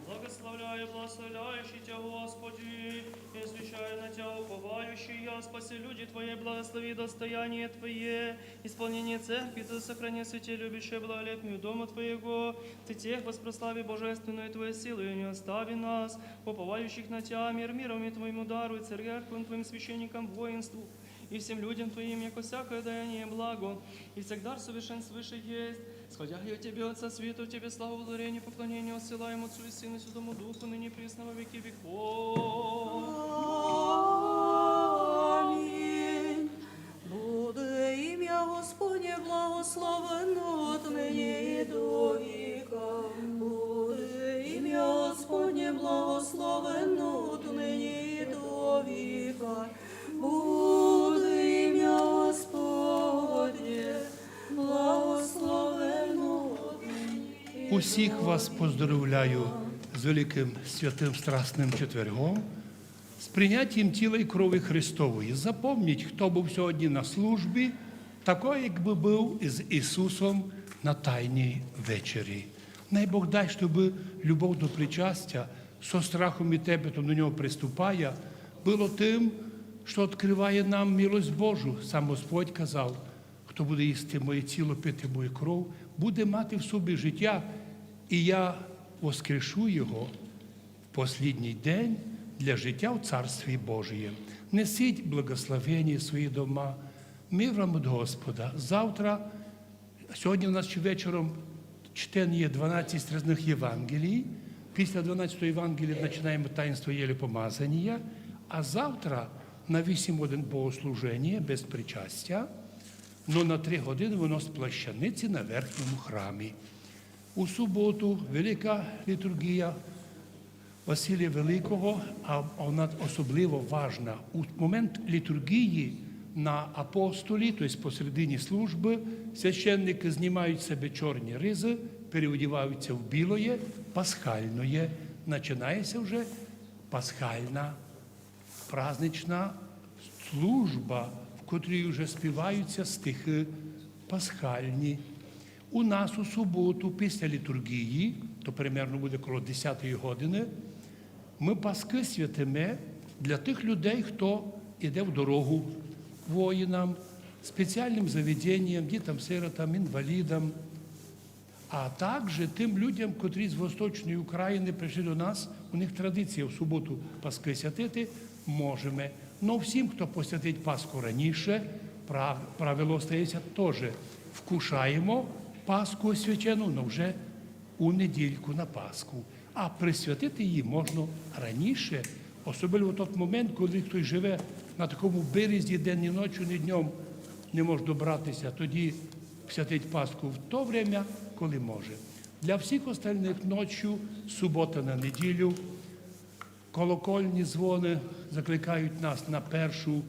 Благословляй, благословляющий Тебя, Господи, и освящая на Тебя уповающий я, спаси люди Твои, благослови достояние Твое, исполнение церкви Ты сохрани святе, любящее благолепию Дома Твоего, Ты тех воспрослави божественную Твою силу и не остави нас, уповающих на Тебя, мир миром и Твоему дару, и церквям Твоим священникам, воинству, и всем людям Твоим, яко всякое даяние благо, и всегда совершенствующее есть. Сходя я Тебе, Отца Света, Тебе славу, благодарение, поклонение отсылаем Отцу и Сыну и Святому Духу, ныне и присно во веки веков. Аминь. Буде имя Господне благословено отныне и до века. Буде имя Господне благословено отныне и до века. Буде имя Господне благословено отныне и до века. Усіх вас поздравляю з великим святим Страсным четвергом, з прийняттям тіла і крові Христової. Запомніть, хто був сьогодні на службі, такой, якби був із Ісусом на Тайній вечері. Най Бог дасть, щоб любов до причастя, со страхом і трепетом до нього приступая, было тим, що відкриває нам милость Божу. Сам Господь казав: «Хто буде їсти моє тіло, пити мою кров, буде мати в собі життя, і я воскрешу його в послідній день для життя в Царстві Божіє». Несіть благословення в свої дома. Мир вам від Господа. Завтра, сьогодні у нас ще вечором чтеніє дванадцять різних Євангелій. Після дванадцятого Євангелія починаємо таїнство Єлі Помазанія. А завтра на вісім годин богослуження без причастя, но на три години воно з плащаниці на верхньому храмі. У суботу велика літургія Василія Великого, а вона особливо важна. У момент літургії на апостолі, то есть посередині служби, священники знімають з себе чорні ризи, переодіваються в білоє, пасхальноє. Починається вже пасхальна празднична служба, в котрій вже співаються стихи пасхальні. У нас у суботу після літургії, то примерно буде коло десятої години, ми паски святиме для тих людей, хто йде в дорогу, воїнам, спеціальним заведенням, дітям-сиротам, інвалідам, а також тим людям, котрі з Восточної України прийшли до нас, у них традиція в суботу паски святити, можеме. Но всім, хто посвятить Пасху раніше, прав-, правило остається теж. Вкушаємо Пасху свячену, но вже у недільку на Пасху. А присвятити її можна раніше, особливо в той момент, коли хтось живе на такому березі, день і ночі, ні днем не може добратися, тоді святить Пасху в то время, коли може. Для всіх остальних ночі, субота на неділю, колокольні дзвони закликають нас на першу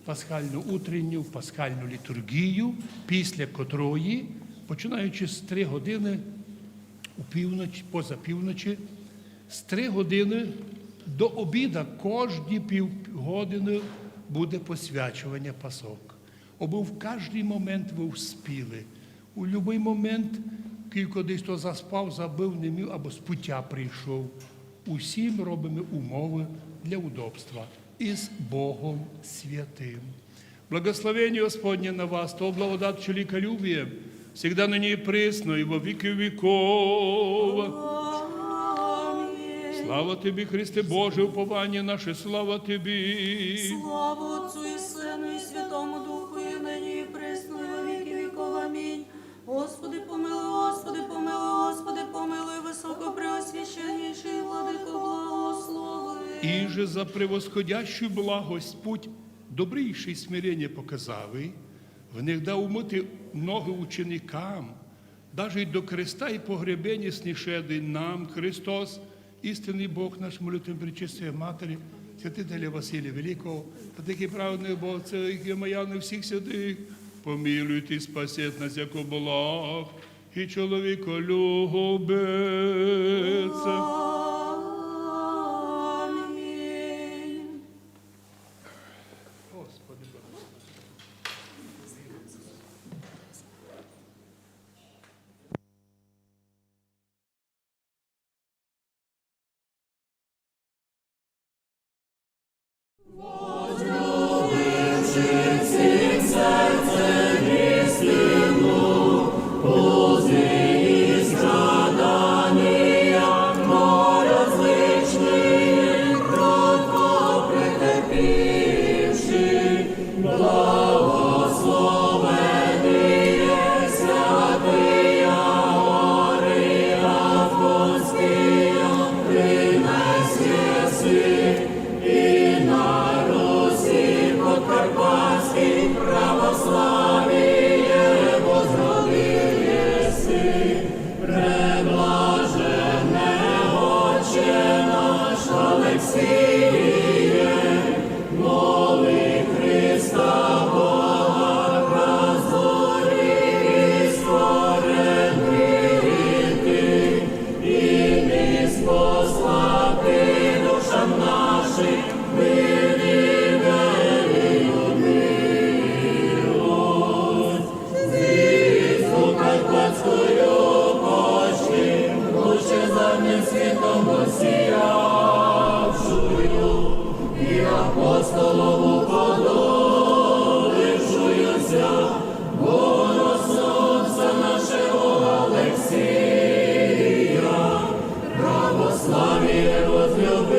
пасхальну утренню, пасхальну літургію, після котрої, починаючи з три години у півночі, поза півночі, з три години до обіда кожні пів години буде посвячування пасок. Обы в кожний момент ви вспіли. У будь-який момент, кілько десь хто заспав, забув, не міг або з пуття прийшов. Усім робимо умови для удобства. Із Богом святим. Благословение Господне на вас, то благодать, чоловіколюбие, всегда ныне и присно, и во веки веков. Аминь. Слава Тобі, Христе Боже, упование наше, слава Тобі. Слава Отцу и Сыну и Святому Духу, и ныне и присно, и во веки веков. Аминь. И же за превосходящую благость путь добрейший смирение показавый, внегда умытый многим ученикам, даже и до креста и погребения снишеды нам Христос, истинный Бог наш, молитвами Пречистой Матери, святителя Василия Великого, владыки праведных богословов и маяны всех святых, помилует и спасет нас, яко благ и человеколюбец. Аминь. Господи, благослови.